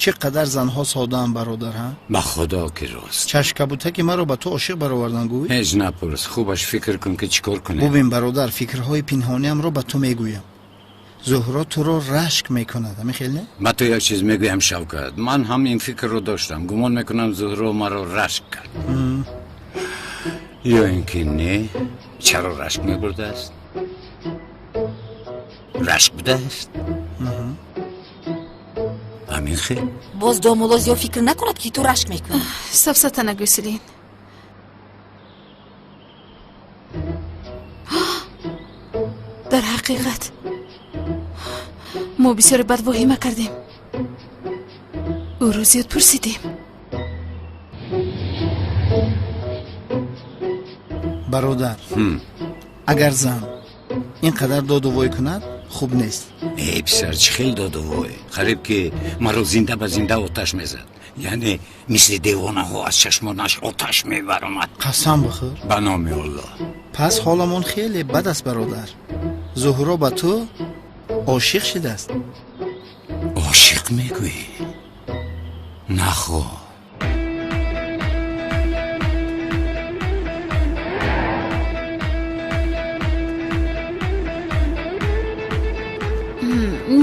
D: Чӣ қадар занҳо содаанд, бародар, ҳа?
C: Ба худо, ки рост.
D: Чашмкабутаки маро ба ту ошиқ баровардан, гӯй?
C: Ҳеҷ напурс, хубаш фикр кун, ки чӣ кор кунем.
D: Бубин, бародар, фикрҳои пинҳониамро ба ту мегӯям. Зуҳро туро рашк мекунад, ҳамин хел не?
C: Ба ту як чиз мегӯям, Шавкат, ман ҳам ин фикрро доштам. Гумон мекунам, Зуҳро маро рашк кард. Ё ин ки не? Чаро рашк мебурдааст? Рашк будааст, ҳамин хел.
H: Боз домулло Зиё фикр накунад, ки ту рашк мекунӣ.
E: Сафсата нагӯй, Селин. Дар ҳақиқат мо бисёре бад воҳима кардем, ӯро зиёд пурсидем.
D: Бародар, агар зан ин қадар доду вой кунад, хуб нест.
C: Э, писар, чӣ хел доду вой? Қариб ки маро зинда ба зинда оташ мезад. Яъне мисли девонаҳо аз чашмонаш оташ мебаромад.
D: Қасам бихӯр.
C: Ба номи Аллоҳ.
D: Пас ҳоламон хеле бад аст, бародар. Зуҳро ба ту ошиқ шидааст.
C: Ошиқ мегӯӣ? Нахо.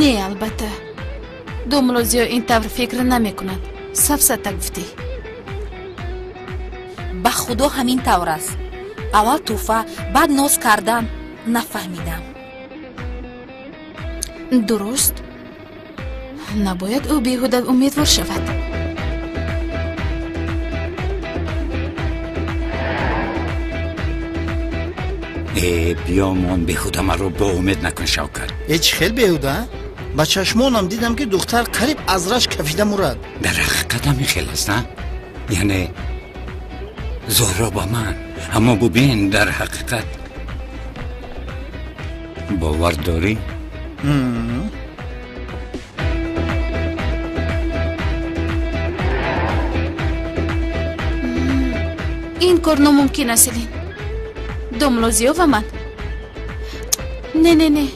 E: Не, албатта, домулло Зиё ин тавр фикр намекунад. Сафсата гуфтӣ.
H: Ба худо, ҳамин тавр аст. Аввал тӯҳфа, баъд ноз кардан. Нафаҳмидам.
E: Дуруст, набояд ӯ беҳуда умедвор шавад.
C: Э, биёмон, беҳуда маро боумед накун, Шавкат.
D: Э, чӣ хел беҳуда? Ба чашмонам дидам, ки духтар қариб аз рашк кафида мурад.
C: Дар ҳақиқат ҳамин хел аст, на? Яъне Зуҳро ба ман, аммо бубин, дар ҳақиқат бовар дорӣ?
E: Ин кор номумкин аст, Селин. Домло Зиё ва ман, не, не, не,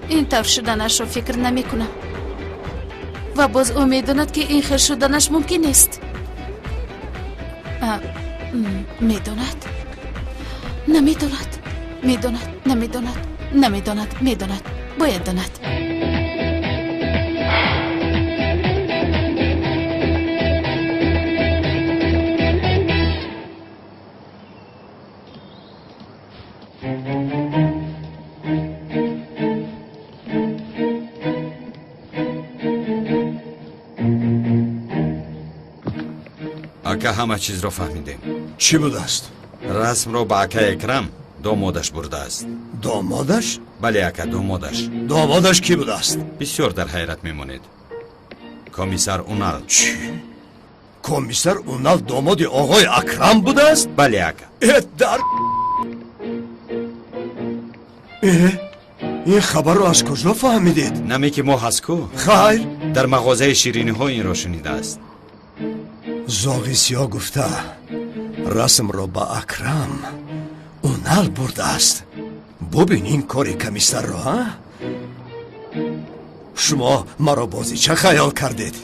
E: ин тавр шуданашро фикр намекунам. Ва боз ӯ медонад, ки ин хел шуданаш мумкин нест. Медонад, намедонад, медонад, намедонад, намедонад, медонад, бояд донад.
M: Ака, ҳама чизро фаҳмидем.
J: Чӣ будааст?
M: Расмро ба акай Экрам домодаш бурдааст.
J: Домодаш?
M: Бале, ака, домодаш.
J: Домодаш кӣ будааст?
M: Бисёр дар ҳайрат мемонед. Комиссар Унал.
J: Чӣ? Комиссар Унал домоди оғои Акрам будааст?
M: Бале, ака.
J: Э, дар э, ин хабарро аз куҷо фаҳмидед?
M: Наме ки мо ҳаст ку.
J: Хайр.
M: Дар мағозаи шириниҳо инро шунидааст.
J: Зоғи сиёҳ гуфта, расмро ба Акрам Унал бурдааст. Бубин ин кори комиссарро, ҳа? Шумо маро бозича хаёл кардед.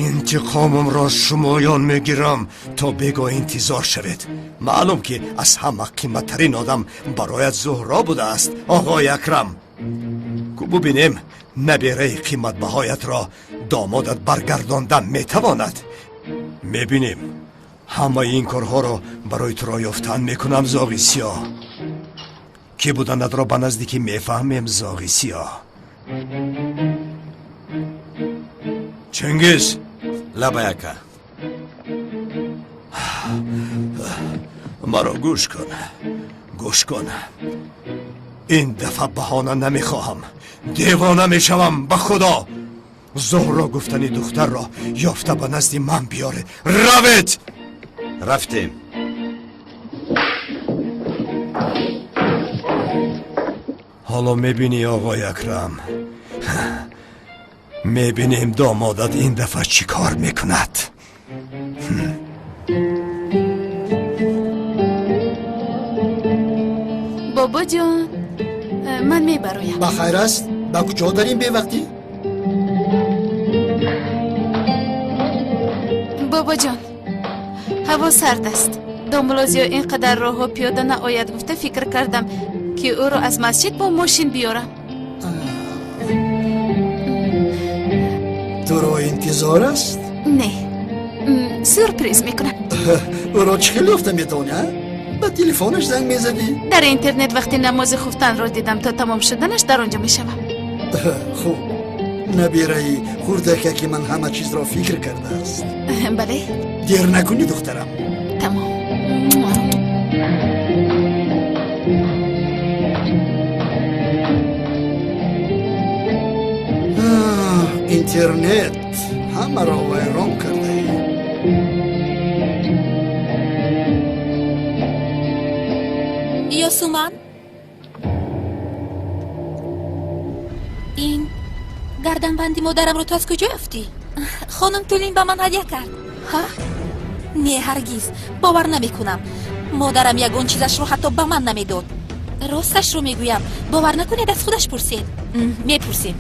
J: Интиқомамро шумоён мегирам, то бего интизор шавед. Маълум ки аз ҳама қиматтарин одам бароят Зуҳро будааст, оғои Акрам. Ку бубинем, набераи қиматбаҳоятро домодат баргардонда метавонад. Мебинем. Ҳамаи ин корҳоро барои туро ёфтан мекунам, зоғи сиёҳ. Кӣ буданатро ба наздикӣ мефаҳмем, зоғи сиёҳ. Чингиз.
M: Лабай, ака.
J: Маро гӯш кун, гӯш кун. Ин дафъа баҳона намехоҳам, девона мешавам, ба худо. Зуҳро гуфтани духтарро ёфта ба назди ман биёре. Равед!
M: Рафтем.
J: Ҳоло мебинӣ, оғои Акрам, мебинем домодат ин дафъа чӣ кор мекунад.
E: Бобоҷон, ман мебароям.
T: Ба хайр аст? Ба куҷо дар ин бевақтӣ?
E: Бобоҷон, ҳаво сард аст. Домло Зиё ин қадар роҳҳо пиёда наояд гуфта фикр кардам, ки ӯро аз масҷид бо мошин биёрам.
T: Туро интизор аст?
E: Не, сюрприз мекунам.
T: Ӯро чӣ хел ёфта метавонӣ, а? Ба телефонаш занг мезадӣ?
E: Дар интернет вақти намози хуфтанро дидам, то тамом шуданаш дар он ҷо мешавам.
T: Хуб, набираи хурдакаки ман ҳама чизро фикр кардааст.
E: Бале.
T: Дер накунӣ, духтарам.
E: Тамом.
T: Интернет ҳамаро вайрон кардаи.
H: Ёсуман, ин гарданбанди модарамро ту аз куҷо ёфтӣ? Хонум Тулин ба ман ҳадя кард. Ҳа? Не, ҳаргиз бовар намекунам. Модарам ягон чизашро ҳатто ба ман намедод. Росташро мегӯям, бовар накунед, аз худаш пурсед. Мепурсем,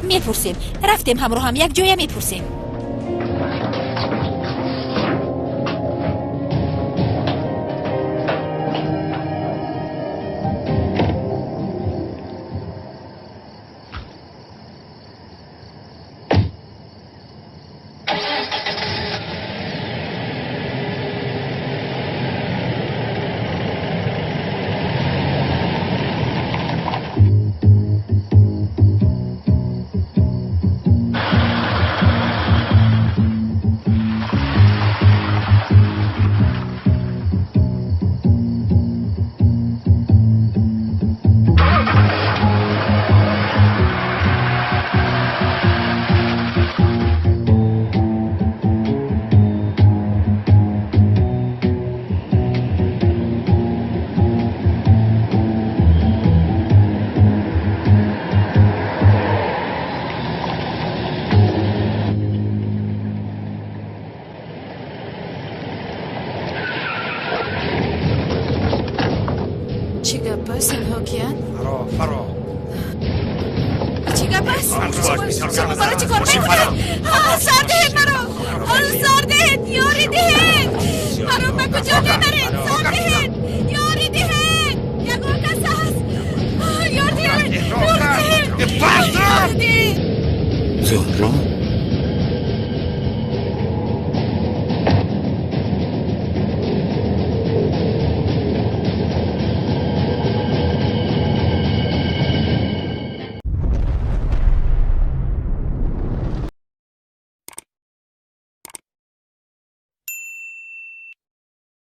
H: мепурсем. Рафтем ҳамроҳам як ҷоя мепурсем.
E: аст. Шумо маро чӣ кор мекунед? Сар диҳед маро! Сар диҳед! Ёрӣ диҳед!